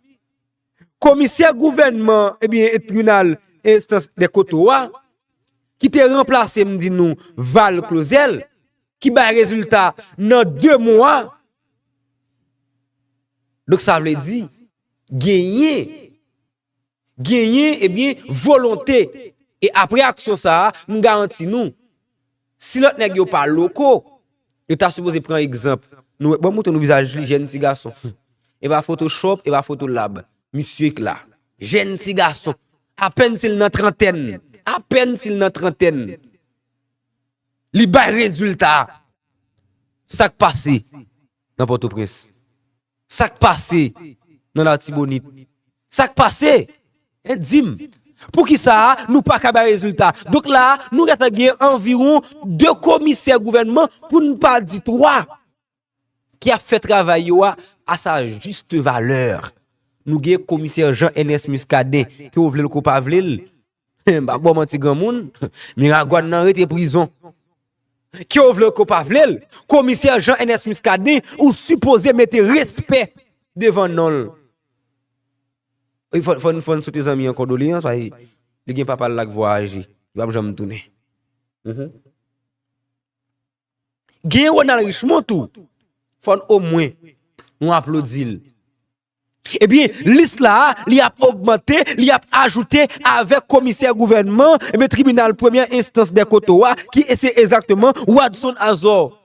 komisè gouvènman, ebyen, tribinal enstans de Koto a, ki te ranplase, m di nou, Val Clausel, ki bay rezilta nan de mwa. Donk, sa vle di, genyen genyen, ebyen, volonte. E apre aksyon sa a, m garanti nou, si lòt nèg yo pa loko, yo ta sipoze pran egzanp. Nou, bon, montre nou vizaj li, jèn ti gason. E pa Photoshop, e pa Photo Lab. Misye k la. Jèn ti gason. Apèn si l nan trantèn. Apèn si l nan trantèn. Li bay rezilta. Sa k pase nan Pòtoprens? Sa k pase nan Latibonit? Sa k pase? Hein, di m. Poukisa nou pa ka bay rezilta? Donk la, nou gentan gen anviwon de komisè gouvènman, pou n pa di twa, ki ap fè travay yo a, a sa juste valeur. Nou gen komisè Jean Ernest Muscadin, ke w vle l, ke w pa vle l. M pa ba w manti granmoun, miragwàn nan rete prizon. Ke w vle l, ke w pa vle l, komisè Jean Ernest Muscadin, ou sipoze mete respè devan non l. Wi, fò, fò, fò n swete zanmi an kondoleyans, paske li gen papa l la k vwayaje. Li p ap janm tounen. Mhm. Gen Ronald Richemond tou. Fò n omwen nou aplodi l. Ebyen, lis la a, li ap ogmante, li ap ajoute avèk komisè gouvènman, ebyen, tribinal premyè enstans de Koto a, ki se egzakteman Wadson Azor.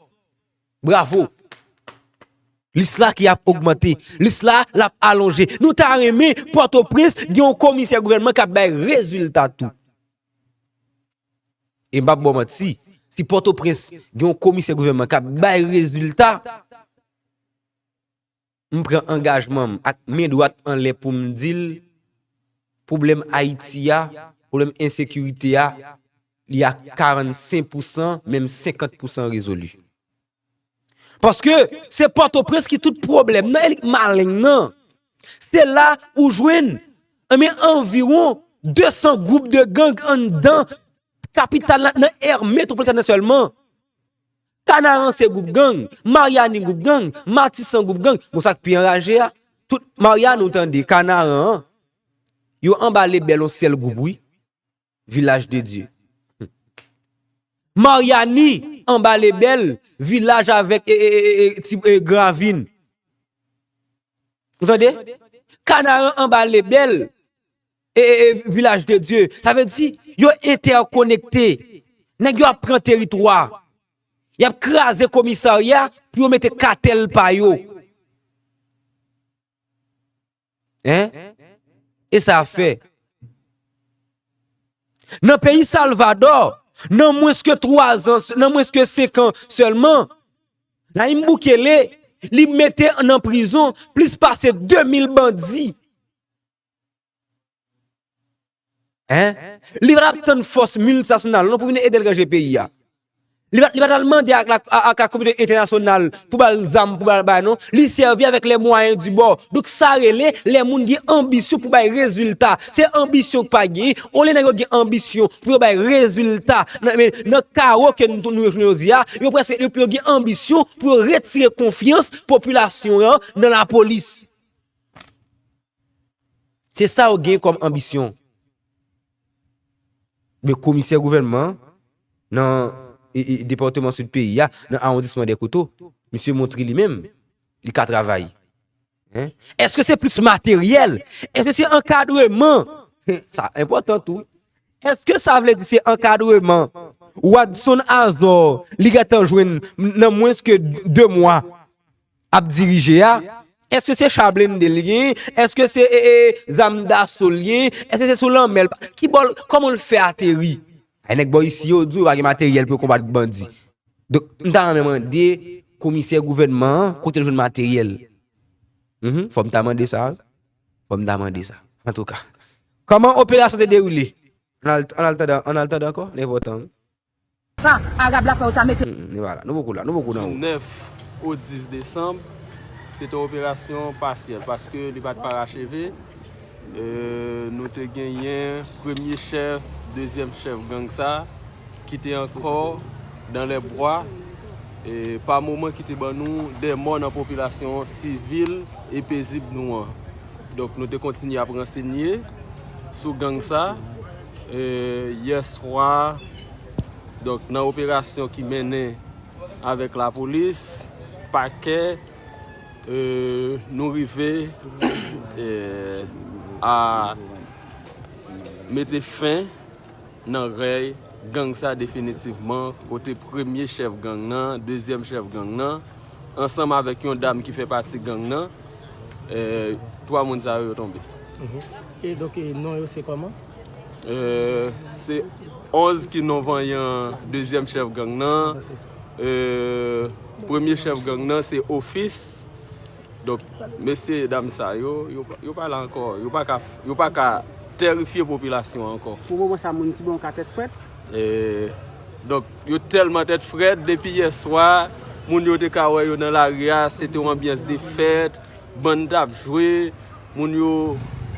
Bravo. Lis la ki ap ogmante. Lis la, l ap alonje. Nou ta renmen Pòtoprens gen yon komisè gouvènman k ap bay rezilta tou. E m p ap ba w manti, si Pòtoprens gen yon komisè gouvènman k ap bay rezilta, m pran angajman m ak men dwat anlè pou m di l, pwoblèm Ayiti a, pwoblèm ensekirite a, li a karannsenk pousan, menm senkant pousan rezoli. Paske se Pòtoprens ki tout pwoblèm nan, elit malen nan. Se la ou jwenn, enben, anviwon de san gwoup de gang anndan kapital la, nan è metwopolitèn nan sèlman. Kanaran se gwoup gang, Maryani gwoup gang, Matisan gwoup gang. Bon, sa k pi anraje a, tout Maryani ou tande, Kanaran an, yo anba lebèl yon sèl gwoup, wi. Vilaj de Dye. Maryani anba lebèl, vilaj avèk, e, e, e, e, ti, e, Gravin. Ou tande? Kanaran anba lebèl, e, e, e, Vilaj de Dye. Sa vle di, yo entèkonekte. Nèg yo ap pran teritwa. Y ap kraze komisarya pou yo mete katèl pa yo. Hein? E sa ap fè. Nan peyi Salvadò, nan mwens ke twa zan, nan mwens ke senk an sèlman, Nayib Bukele, li mete nan prizon plis pase de mil bandi. Hein? Li pa t ap tann fòs miltinasyonal non pou vin ede l ranje peyi a. Li pa, li pa t al mande ak la, ak la kominote entènasyonal pou ba l zam, pou ba l bagay non. Li sèvi avèk les moyens du bord. Donk sa rele lè moun gen anbisyon pou bay rezilta. Se anbisyon k pa genyen. Olye nèg yo gen anbisyon pou yo bay rezilta. Nan, men nan kawo ke nou, nou yo jounen jodi a, yo prèske, yo, yo gen anbisyon pou yo retire konfyans popilasyon an nan lapolis. Se sa yo gen kòm anbisyon. Men komisè gouvènman nan, e, e, depatman sid peyi a, nan awondisman Dèkoto, misye montre li menm, li ka travay. Hein? Èske se plis materyèl? Èske se ankadreman? Sa enpòtan tou. Èske sa vle di se ankadreman? Wadson Azor, li gentan jwenn nan mwens ke de mwa ap dirije a, èske se cha blende l gen? Èske se e, e, zam daso l gen? Èske se sou lanmè l? Ki bò l, kòman l fè ateri? Ay nèg bò isi yo di w pa gen materyèl pou yo konbat bandi. Donk, m ta renmen mande komisè gouvènman an, kote l jwenn materyèl? Mhm, fò m ta mande sa, wi. Fò m ta mande sa. Antouka, kòman operasyon te dewoule? Ann al, ann al tande, ann al tande ankò, li enpòtan, wi. Sa, Arab la fè yo ta mete. Mm, mm, e vwala, nou poko la, nou poko nan wout. Nèf o dis desanm, se te yon operasyon pasyèl, paske li pa t paracheve. E, nou te genyen premye chèf, dezyèm chèf gang sa, ki te ankò dans les bois, e, pa moman ki te ban nou de mò nan popilasyon sivil e pezib nou an. Donk, nou te kontinye ap ransenye sou gang sa. E, yè swa, donk, nan operasyon ki mennen avèk lapolis, pakè, e, nou rive, e, a mete fen nan rèy gang sa definitivman, kote premye chèf gang nan, dezyèm chèf gang nan, ansanm avèk yon dam ki fè pati gang nan, e, twa moun sa yo, yo tonbe. Mhm. E donk, e, non yo se kòman? E, se onz ki non vanyan dezyèm chèf gang nan. E, premye chèf gang nan se Ofis. Donk, mesye dam sa yo, yo, yo pa la ankò. Yo pa ka, yo pa ka tèrifye popilasyon an ankò. Pou moman sa, moun Tibon ka tèt frèt? E, donk, yo tèlman tèt frèt, depi yè swa, moun yo te ka wè yo nan lari a, se te yon anbyans de fèt, bann t ap jwe, moun yo,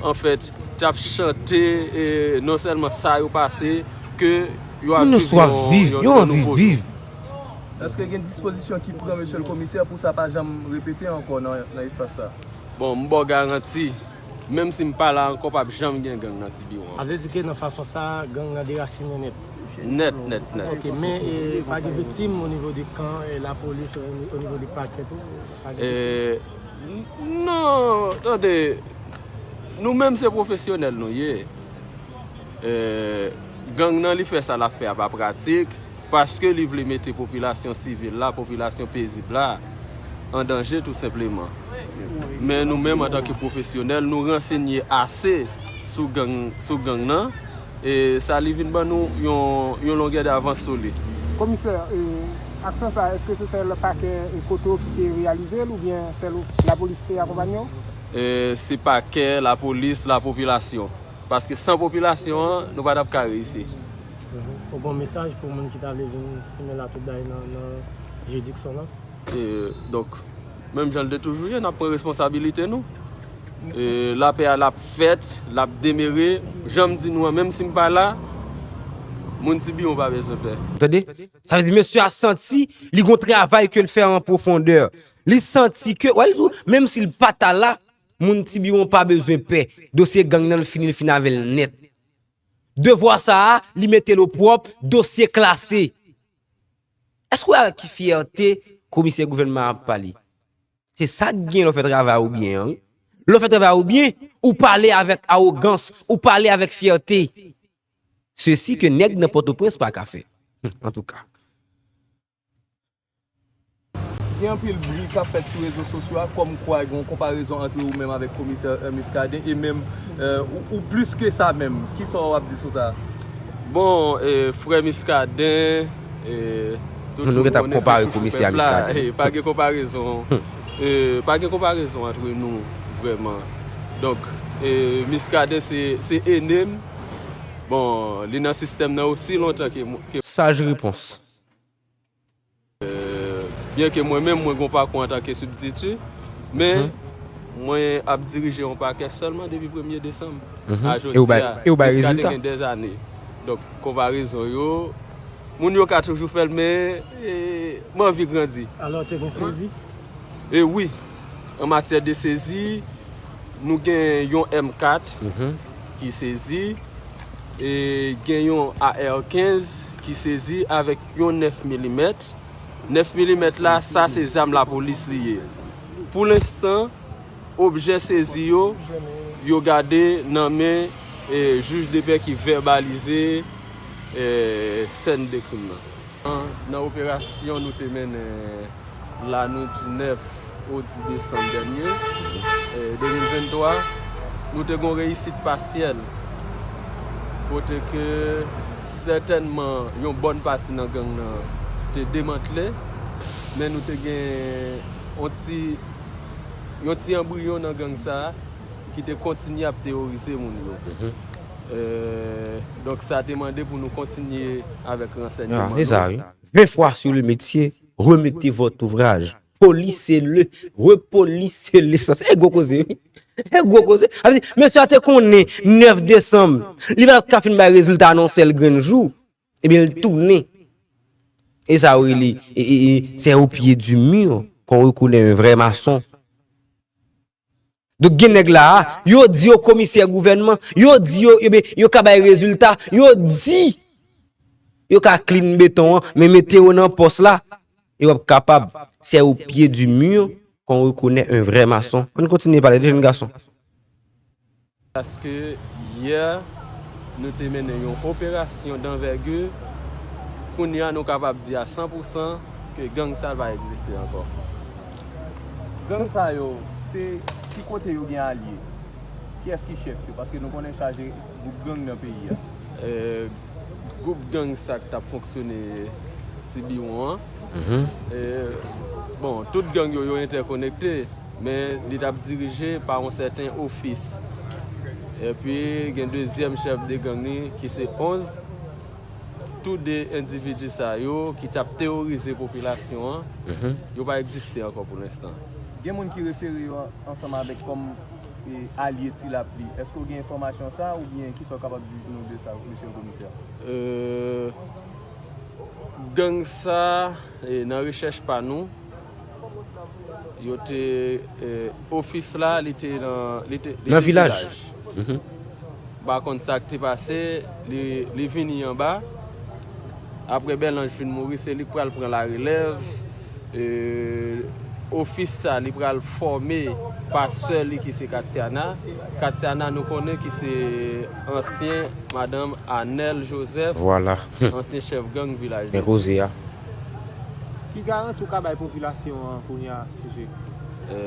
anfèt, t ap chante, e non sèlman sa yo pase, ke yo ap viv yon, yon, yon nouvo jou. Èske gen dispozisyon ki pran, mesye le komisè, pou sa pa janm repete ankò nan, nan espas sa? Bon, m ba w garanti, menm si m pa la ankò, p ap janm gen gang nan Tibiwon. A vle di ke nan fason sa, gang nan derasinen nèt? Nèt, nèt, nèt. Ok, men, e, pa gen viktim o nivo de kan, e, lapolis, o, o nivo de pakè tou? Pa gen viktim? E, n-, non, tande, nou menm se pwofesyonèl nou ye. E, gang nan li fè sa l ap fè a pa pratik, paske li vle mete popilasyon sivil la, popilasyon pezib la, an danje tou senpleman. Men nou menm antanke pwofesyonèl, nou ransenye ase sou gang, sou gang nan, e sa li vin ban nou yon, yon longè davans sou li. Komisè, e, aksyon sa, èske se sèl pakè e Koto ki te reyalize l oubyen sèl lapolis te akonpanye w? E, se pakè, lapolis, lapopilasyon. Paske san popilasyon an, nou pa t ap ka reyisi. Mhm. Ou gon mesaj pou moun ki ta vle vin simen latwoublay nan, nan jiridikson an? E, donk, menm jan l te toujou ye, n ap pran responsabilite nou. E, lapè a, l ap fèt, l ap demere. Jan m di nou an, menm si m pa la, moun Tibiwon pa bezwen pè. Tande? Sa vle di, mesye a santi li gon travay ke l fè an pwofondè. Li santi ke, wè, l di w, menm si l pa ta la, moun Tibiwon pa bezwen pè. Dosye gang nan, l fini, l fin avè l nèt. Devwa sa a, li mete l opwòp, dosye klase. Èske w wè ak ki fyète komisè gouvènman an ap pale? Se sa k gen lè w fè travay ou byen an, wi. Lè w fè travay ou byen, ou pale avèk awogans, ou pale avèk fyète. Sesi ke nèg nan Pòtoprens pa ka fè. Antouka. Gen anpil bri k ap fèt sou rezo sosyo a, kòmkwa gen yon konparezon ant ou menm avèk komisè, e, Muscadin, e menm, e, ou, ou plis ke sa menm. Kisa w ap di sou sa? Bon, e, frè Muscadin, e, tout moun konnen se chouchou pèp la, e, pa gen konparezon. E, pa gen konparezon ant nou, vrèman. Donk, e, Muscadin se, se ene m. Bon, li nan sistèm nan osi lontan ke mwen, ke Saj repons. E, byen ke mwen menm, mwen gon pakou antanke sibtiti, men mwen ap dirije yon pakè sèlman depi premye desanm. Mhm. A jodi a, e w bay, e w bay rezilta. Muscadin gen dèzane. Donk, konparezon yo, moun yo ka toujou fè l, men, e, m anvi grandi. Alò, te gen sezi? E wi, an matyè de sezi, nou gen yon M kat ki sezi, e gen yon A R kenz ki sezi avèk yon nèf milimèt. Nèf milimèt la, sa se zam lapolis li ye. Pou lenstan, objè sezi yo, yo gade nan men, e, jij de pè ki vèbalize, e, sèn de krim nan. Nan, nan operasyon nou te mennen lannwit di nèf o dis desanm dènye, e, de mil venntwa, nou te gen yon reyisit pasyèl, kote ke sètènman yon bòn pati nan gang nan te demantle, men nou te gen yon ti, yon ti anbriyon nan gang sa a ki te kontinye ap teworize moun yo. E, donk, sa te mande pou nou kontinye avèk ransèyman nou. Vingt fois sur le métier, remettez votre ouvrage. Polisye le, repolisye le sans. E gwo koze, wi. E gwo koze. Sa vle di, mesye a te konnen nèf desanm, li pa t ap ka fin bay rezilta nan yon sèl grenn jou. Ebyen, l tounen. E sa yo rele, e, e, e, c'est au pied du mur qu'on reconnaît un vrai maçon. Donk, gen nèg la a, yo di yo komisè gouvènman, yo di yo, ebyen, yo ka bay rezilta, yo di yo ka klin beton an, men mete yo nan pòs la, yo p ap kapab. C'est au pied du mur qu'on reconnaît un vrai maçon. Ann kontinye pale de jèn gason. Paske yè, nou te mennen yon operasyon danvègi, kounye a nou kapab di a san pou san ke gang sa pa egziste ankò. Gang sa yo, se ki kote yo gen alye? Kiyès ki chèf yo? Paske nou konnen chaje gwoup gang nan peyi a. E, gwoup gang sa k t ap fonksyone ti biwon an. E, bon, tout gang yo, yo entèkonekte, men li t ap dirije pa yon sèten Ofis. Epi, gen dezyèm chèf de gang li, ki se Onz. Tou de endividi sa yo, ki t ap teworize popilasyon an, yo pa egziste ankò pou lenstan. Gen moun ki refere yo ansanm avèk kòm e, alye Ti Lapli. Èske w gen enfòmasyon sa a oubyen kisa w kapab di nou de sa, mesye le komisè? E, gang sa, e, nan rechèch pa nou, yo te, e, Ofis la, li te nan, li te, li te nan vilaj. M pa konn sa k te pase, li, li vini anba. Apre Bèlanj fin mouri, se li k pral pran larelèv. E, Ofis sa, li pral fòme pa sè li ki se Katiana. Katiana, nou konnen ki se ansyen madanm Anèl Jozèf, ansyen chèf gang Vilaj de Dye. Men koze a. Ki garanti w ka bay popilasyon an kounye a, S J? E,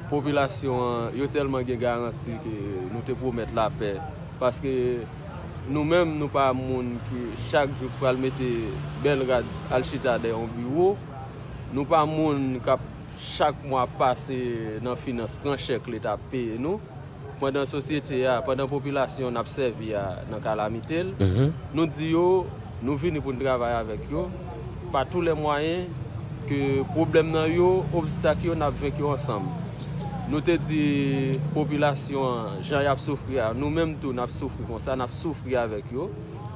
popilasyon an, yo tèlman gen garanti ke nou te pwomèt lapè. Paske nou menm, nou pa moun ki chak jou pral mete bèl rad al chita dèyè yon biwo. Nou pa moun k ap chak mwa pase nan finans, pran chèk Leta ap peye nou. Pandan sosyete a, pandan popilasyon n ap sèvi a nan kalamite l, nou di yo, nou vini pou n travay avèk yo, pa tou lè mwayen, ke pwoblèm nan yo, obstak yo, n ap venk yo ansanm. Nou te di popilasyon an, jan y ap soufri a, nou menm tou, n ap soufri konsa, n ap soufri avèk yo,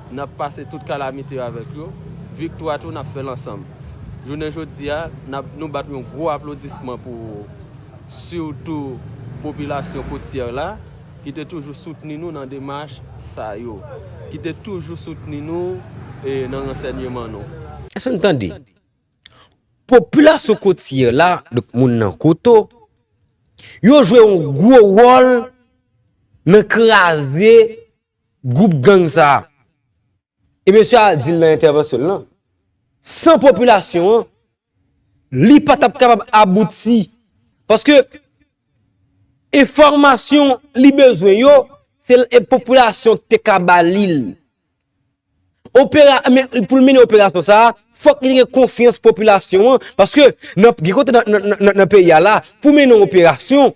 n ap pase tout kalamite yo avèk yo, viktwa tou, n ap fè l ansanm. Jounen jodi a, n ap, nou bat yon gwo aplodisman pou sitou popilasyon kotyè la, ki te toujou soutni nou nan demach sa yo, ki te toujou soutni nou e nan ransèyman nou. Èske n tande? Popilasyon kotyè la, donk moun nan Koto, yo jwe yon gwo wòl nan kraze gwoup gang sa a. E mesye a di l nan entèvansyon l lan, san popilasyon an, li pa t ap kapab abouti. Paske enfòmasyon li bezwen yo, se l, e popilasyon ki te ka ba li l. Opera, men pou l mennen operasyon sa a, fòk li gen konfyans popilasyon an. Paske nan, gen kote nan, nan, nan, nan peyi a la, pou mennen yon operasyon,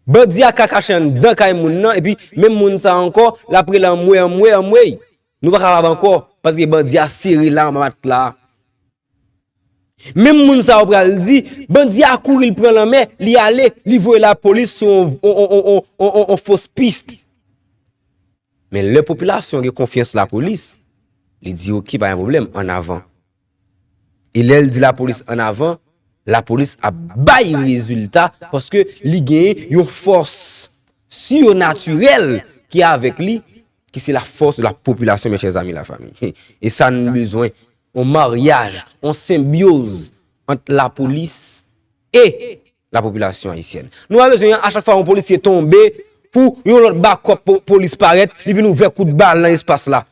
bandi a ka kache anndan kay moun nan, epi menm moun sa a ankò, l ap rele anmwe, anmwe, anmwey. Nou pa kapab ankò, paske bandi a sere la anba matla a. Menm moun sa yo pral di, bandi a kouri, l pran lanmè, li ale, li voye lapolis sou yon, yon, yon, yon, yon, yon fos pis. Men lè popilasyon gen konfyans lapolis, li di, "Oke, pa gen pwoblèm, ann avan." E lè l di lapolis, "Ann avan," lapolis ap bay rezilta paske li genyen yon fòs sirnatirèl ki avèk li, ki se la force de la population, mes chers amis, la famille. E sa n bezwen, yon maryaj, yon senbyoz ant lapolis e la popilasyon ayisyèn. Nou pa bezwen a chak fwa yon polisye tonbe pou yon lòt bakòp po-, polis parèt, li vin ouvè kout bal nan espas la.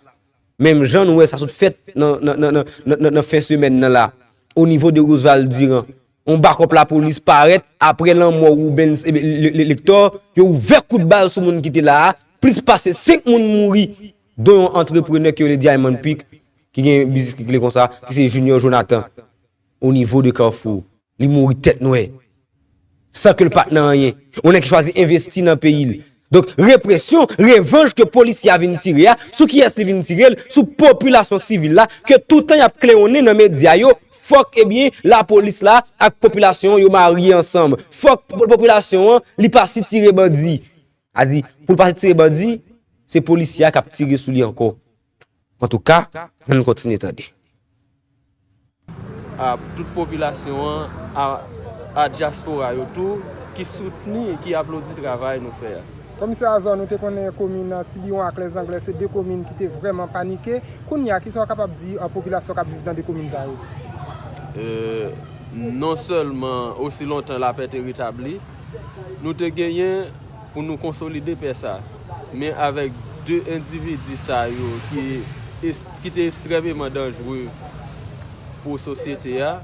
Menm jan nou wè sa sot fèt nan, nan, nan, nan, nan, nan fen semèn nan la, o nivo de Roosevelt Durand. Yon bakòp lapolis parèt apre lanmò Rubens, eh, le- le- Lector, yo ouvè kout bal sou moun ki te la a, plis pase senk moun mouri, don yon antreprenè ki rele Diamond Peak, ki gen biznis ki kle konsa, ki se Junior Jonathan, o nivo de Kafou. Li mouri tèt nwè. San ke l pa t nan anyen. Yon nèg ki chwazi envesti nan peyi l. Donk, represyon, revanj ke polisye a vin tire a, sou kiyès li vin tire l? Sou popilasyon sivil la, ke toutan y ap klewonnen nan medya yo, fòk, ebyen, lapolis la ak popilasyon an, yo marye ansanm. Fòk po- popilasyon an, li pa sitire bandi. A di, pou l pa sitire bandi, se polisye a k ap tire sou li ankò. Antouka, ann kontinye tande. A tout popilasyon an, a, a dyaspora yo tou, ki soutni, ki aplodi travay nou fè a. Komisè Azò, nou te konnen komin Tibiwon ak Lèzanglè se de komin ki te vrèman panike. Kounye a, kisa w kapab di a popilasyon k ap viv nan de komin sa yo? Non sèlman osi lontan lapè te retabli, nou te genyen pou nou konsolide pè sa, men avèk de endividi sa yo ki, ki te ekstrèmeman danjre pou sosyete a,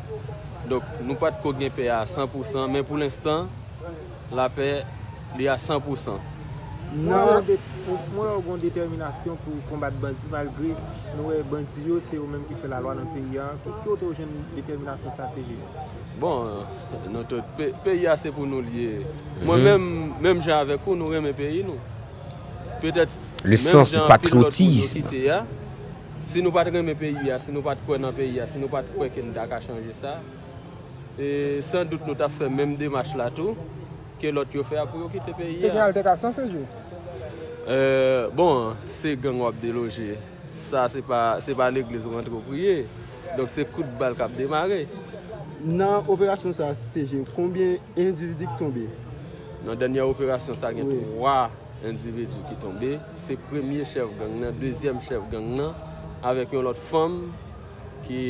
donk nou pa t ko gen pè a san pou san, men pou lenstan, lapè li a san pou san. Mwen wè w gen detèminasyon pou konbat bandi malgre nou wè bandi yo se yo menm ki fè lalwa nan peyi a. Ki kote w jwenn detèminasyon sa, C G? Bon, nou tout, peyi a se pou nou l ye. Mwen menm, menm jan avèk ou, nou renmen peyi nou. Petèt, menm jan anpil lòt moun yo kite a, si nou pa t renmen peyi a, si nou pa t kwè nan peyi a, si nou pa t kwè ke n ta ka chanje sa, e san dout nou t ap fè menm demach la tou ke lòt yo fè a pou yo kite peyi a. Te gen altèkasyon, C G? Bon, se gang w ap deloje. Sa se pa, se pa legliz ou rantre w priye. Donk se kout bal k ap demare. Nan operasyon sa, C G, konbyen endividi k tonbe? Nan dènyè operasyon sa, gen twa endividi ki tonbe. Se premye chèf gang nan, dezyèm chèf gang nan, avèk yon lòt fanm ki,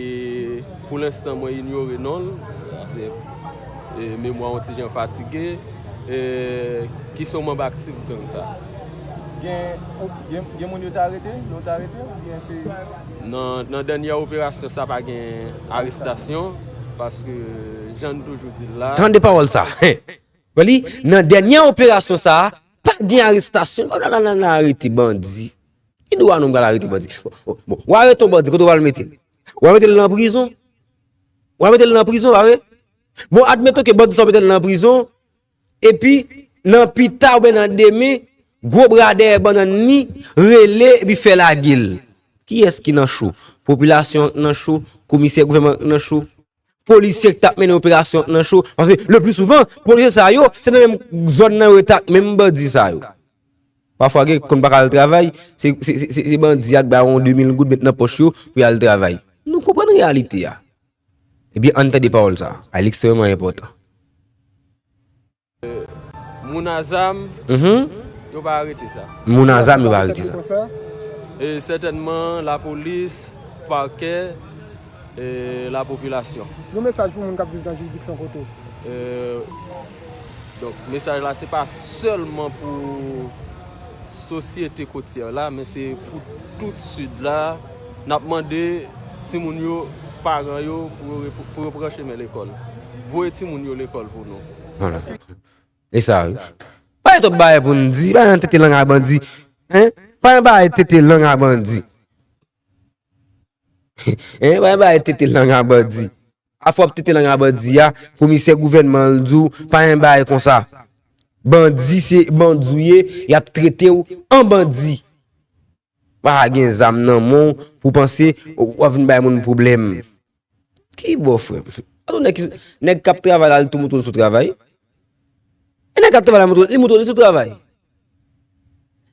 pou lenstan, mwen inyore non l, paske memwa yon ti jan fatige, ki se yon manm aktif gang sa. Gen, gen, gen moun yo te arete? Yo te arete oubyen se. Nan, nan dènyè operasyon sa pa gen arestasyon, paske jan n toujou di l la. Tande pawòl sa. Wè li, nan dènyè operasyon sa, pa gen arestasyon. Nan, nan, nan, nan arete bandi. Ki dwa nou pral arete bandi? Bon, w arete yon bandi, kote w pral mete l? W a mete l nan prizon? W a mete l nan prizon, pa vre? Bon, admeton ke bandi sa w mete l nan prizon, epi nan pita oubyen nan demen, gwo bra dèyè bannann li rele epi fè lage l. Kiyès ki nan cho? Popilasyon an k nan cho, komisè gouvènman an k nan cho, polisye k t ap mennen operasyon an k nan cho. Paske le pli souvan, polisye sa yo, se nan menm zòn nan yo rete ak menm bandi sa yo. Pafwa gen ki konn pa ka al travay, se, se, se, se bandi a k ba yo yon de mil goud met nan pòch yo pou y al travay. Nou konprann reyalite a. Ebyen, ann tande pawòl sa a. A, li ekstrèmeman enpòtan. Moun a zam, yo pa arete sa. Moun a zam, yo pa arete sa. E sètènman, lapolis, pakè, e lapopilasyon. Yon mesaj pou moun k ap viv nan jiridiksyon kote w? Donk, mesaj la, se pa sèlman pou sosyete kotyè la, men se pou tout Sid la. N ap mande timoun yo, paran yo, pou yo, pou yo pran chemen lekòl. Voye timoun yo lekòl pou nou. E sa, wi. Pa gen twòp bagay pou n di, pa gen tete lang a bandi. Hein? Pa gen bagay tete lang a bandi. Hein? Pa gen bagay tete lang a bandi. Afè w ap tete lang a bandi a, komisè gouvènman an di w, pa gen bagay konsa. Bandi se bandi w ye, y ap trete w an bandi. Pa gen zam nan men w pou w panse w ap vin bay moun pwoblèm. Ki bò, frè m? Gade yon nèg ki, nèg k ap travay la, li tou mouton l sou travay. E nèg k ap travay la, mouton, li mouton li sou travay.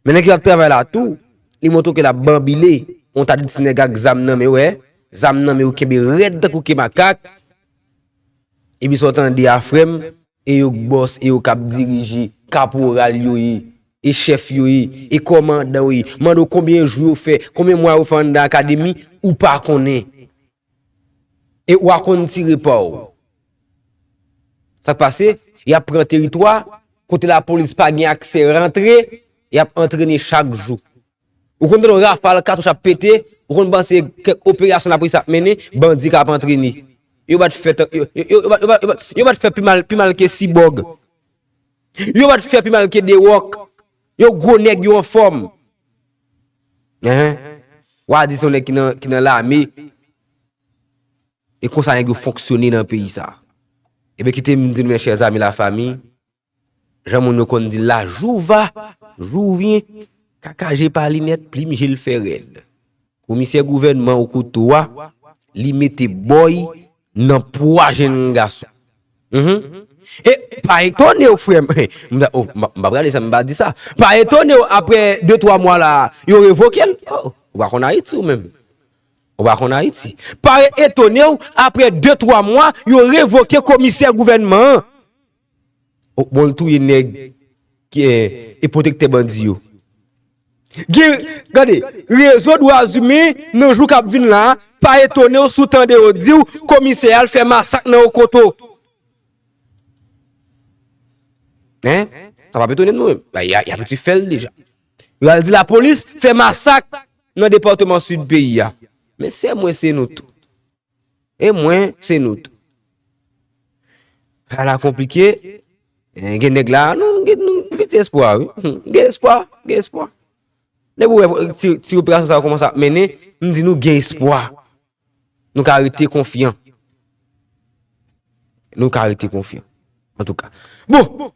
Men nèg ki p ap travay la tou, li montre w ke l ap banbile. Yon ta de ti nèg ak zam nan men yo, wè. Zam nan men yo kenbe rèd tankou ke makak. Epi sa w tande a, frè m, e yo k bòs, e yo k ap dirije, kaporal yo ye, e chèf yo ye, e kòmandan yo ye. Mande w konbyen jou yo fè, konbyen mwa yo fè anndan akademi, ou pa konnen. E w a konn tire pa w. Sa k pase? Y ap pran teritwa, kote lapolis pa gen aksè rantre, y ap antrene chak jou. Ou konn tande yon rafal katouch ap pete, Ou konn panse kèk operasyon lapolis ap mennen, bandi k ap antrene. Yo pa t fè tan, yo, yo, yo, yo, pa- yo, pa- yo, pa- yo pa t fè pi mal, pi mal ke Sibòg. Yo pa t fè pi mal ke Dewòk. Yo gwo nèg, yo anfòm. Enhen. W a di se yon nèg ki nan, ki nan lame. E konsa nèg yo fonksyone nan peyi sa. Ebyen, kite m di nou, mes chers amis, la famille, jan moun yo konn di l la, jou va, jou vyen, kaka je pa linèt, plim je l fè rèd. Komisè gouvènman ou kouto a, li mete bòy nan pwa jenn gason. Mhm. E pa etone w, frè m. M pa- oh, m pa- m pa prale sa, m pa di sa. Pa etone w, apre de twa mwa la, yo revoke l. Oh, ou pa konn Ayiti ou menm. Ou pa konn Ayiti. Pa etone w, apre de twa mwa, yo revoke komisè gouvènman an. Oh, bon, l touye nèg ki e, e pwotektè bandi yo. Gen, gade, rezo dwa imen nan jou k ap vin la, pa etone w si w tande yo di w komisè a al fè masak nan Okoto. Hein? Sa p ap etone m, non. Ba, y a, y a piti fè l deja. Yo al di lapolis fè masak nan depatman sid peyi a. Men se mwen, se nou tout. E mwen, se nou tou. Ala konplike. Eh, gen nèg la, nou, nou gen, nou gen ti espwa, wi. Hmm, gen espwa, gen espwa. Depi w wè ti, ti operasyon sa yo kòmanse ap mennen, m di nou gen espwa. Nou ka rete konfyan. Nou ka rete konfyan. Antouka. Bon,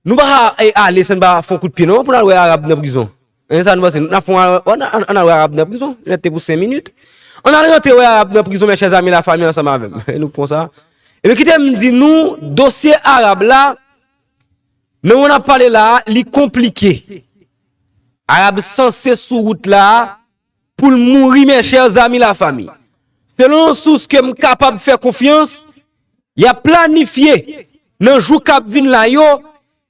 nou pa ka, eh, ale san n pa fè yon kout pye non pou n al wè Arab nan prizon. E sa nou panse? N ap fè yon, ann, ann, ann al wè Arab nan prizon. Rete pou senk minit. Ann al rantre wè Arab nan prizon, mes chers amis, la famille, ansanm avè m. Nou k fè sa. Ebyen, kite m di nou, dosye Arab la, nan moman n ap pale la, li konplike. Arab sanse sou wout la pou l mouri, mes chers amis, la famille. Selon sous ke m kapab fè konfyans, y ap planifye nan jou k ap vin la yo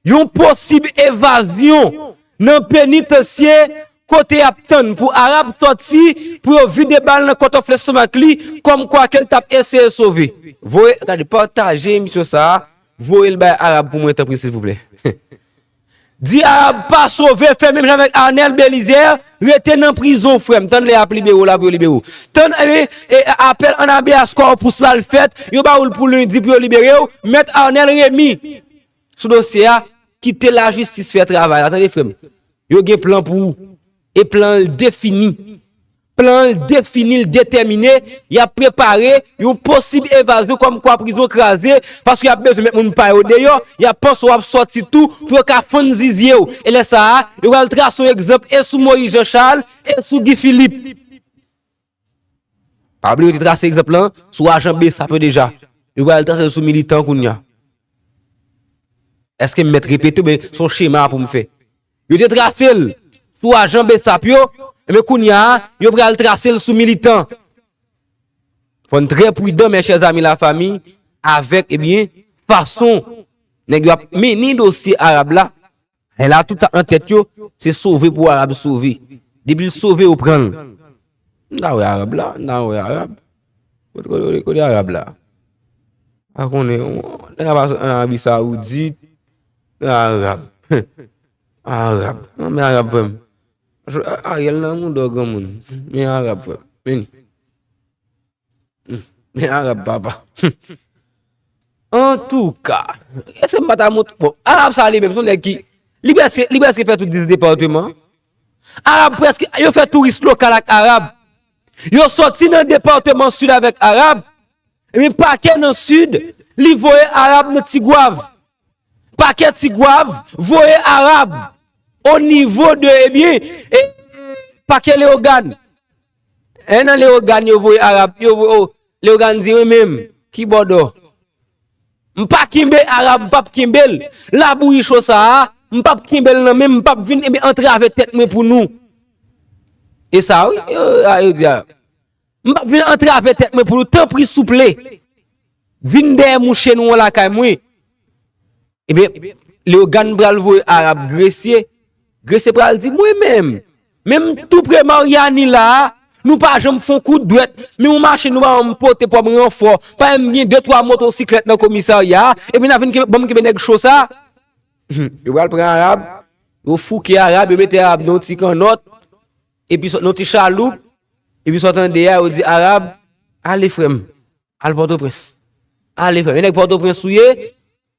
yon posib evazyon nan penitansye kote y ap tann pou Arab sòti pou yo vide bal nan cut-off lestomak li kòmkwa ke l t ap eseye sove. Voye, gade, pataje emisyon sa a, voye l bay Arab pou mwen, tanpri, silvouplè. Di Arab pa sove, fè menm jan avèk Arnel Belizaire, rete nan prizon, frè m. Tann lè y ap libere w la pou yo libere w. Tann, e, e, apèl an habeas corpus la l fèt, yo ba ou l pou lendi pou yo libere w. Mèt Arnel Remy, sou dosye a, kite lajistis fè travay la, tande, frè m. Yo gen plan pou ou. E plan an defini. Plan an defini, l detèmine, y ap prepare yon posib evazyon kòmkwa prizon kraze, paske y ap bezwen met moun pa yo deyò, y ap panse w ap sòti tou pou yo ka fann zizye w. E lè sa a, yo pral trase yon egzanp e sou Moïse Jean Charles e sou Guy Philippe. Pa bliye yo te trase egzanp lan sou ajan BSAP yo deja. Yo pral trase l sou militan kounye a. Èske m mèt repete oubyen se yon chema pou m fè? Yo te trase l sou ajan BSAP yo, ebyen kounye a, yo pral trase l sou militan. Fò n trè pridan, mes chers amis, la famille, avèk, ebyen, fason nèg yo ap mennen dosye Arab la. E la, tout sa nan tèt yo, se sove pou Arab sove. Depi l sove, yo pran l. M ta wè Arab la, m ta wè Arab. Kote, kote, kote, kote Arab la? Pa konnen, nèg ap pase an Arabi Saoudit, Arab. Arab. Non, men Arab, frè m. Ariel nan mouda granmoun. Men Arab, frè m. Men, men Arab, papa. Antouka, èske m pa ta mont-, bon, Arab sa li menm, se yon nèg ki, li prèske, li prèske fè tout dis depatman. Arab prèske, yo fè touris lokal ak Arab. Yo sòti nan depatman sid avèk Arab. Ebyen, pakè nan sid, li voye Arab nan Tigwav. Pakè Tigwav voye Arab o nivo de, ebyen, e, pakè Leyogàn. E nan Leyogàn, yo voye Arab, yo voye, o, Leyogàn di, wi, menm, ki bòdò? M pa kenbe Arab, m p ap kenbe l. Labouyi cho sa a, m p ap kenbe l nan men m, m p ap vin, ebyen, antrave tèt mwen pou nou. E sa, wi, yo, a, yo di a. M p ap vin antrave tèt mwen pou nou, tanpri, souple. Vin dèyè mouche nou an lakay mwen. Ebyen, Leyogàn pral voye Arab Gresye. Gresye pral di, mwen menm, menm tou pre Maryani la a, nou pa janm fè yon kout dwèt, men yon machin nou pa janm pote kòm ranfò, pa menm gen de twa motosiklèt nan komisarya a, epi n a vin kenbe, ban m kenbe nèg cho sa. Yo pral pran Arab, yo fouke Arab, yo mete Arab nan yon ti kannòt, epi sot nan yon ti chaloup, Epi sa w tande a, yo di Arab, ale frè m, al Pòtoprens. Ale frè m. E nèg Pòtoprens ou ye,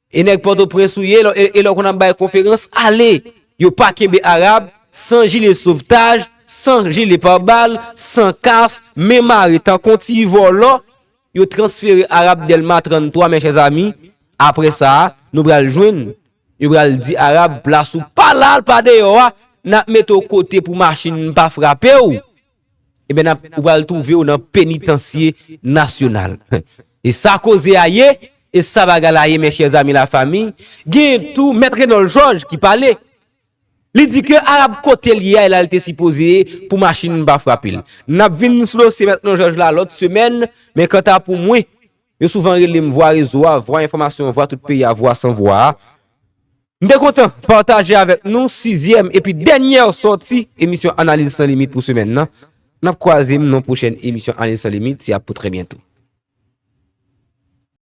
e nèg Pòtoprens ou ye, e lè w konn ap bay konferans, ale. Yo pa kenbe Arab san jile sovtaj, san jile pabal, san kas, men mare tankou ti vòlò. Yo transfere Arab Dèlma trannntwa, mes chers amis. Apre sa, nou pral jwenn. Yo pral di Arab, plas ou pa la, l pa deyò a. N ap mete w kote pou machin pa frape w. Ebyen, n ap, ou pral twouve w nan penitansye nasyonal. E sa koze a ye, e sa bagay la ye, mes chers amis, la famille. Gen tou Mèt Renòl Jòj ki pale. Li di ke Arab kote l ye a, e la l te sipoze ye pou machin pa frape l. N ap vin sou dosye Mèt Renòl Jòj la lòt semèn, men kanta pou mwen, yo souvan rele m vwa rezo a, vwa enfòmasyon, vwa tout peyi a, vwa san vwa a. M te kontan pataje avèk nou sizyèm epi dènyè sòti emisyon Analiz San Limit pou semèn nan. N ap kwaze m nan pwochèn emisyon Analiz San Limit, se ap pou trè byento.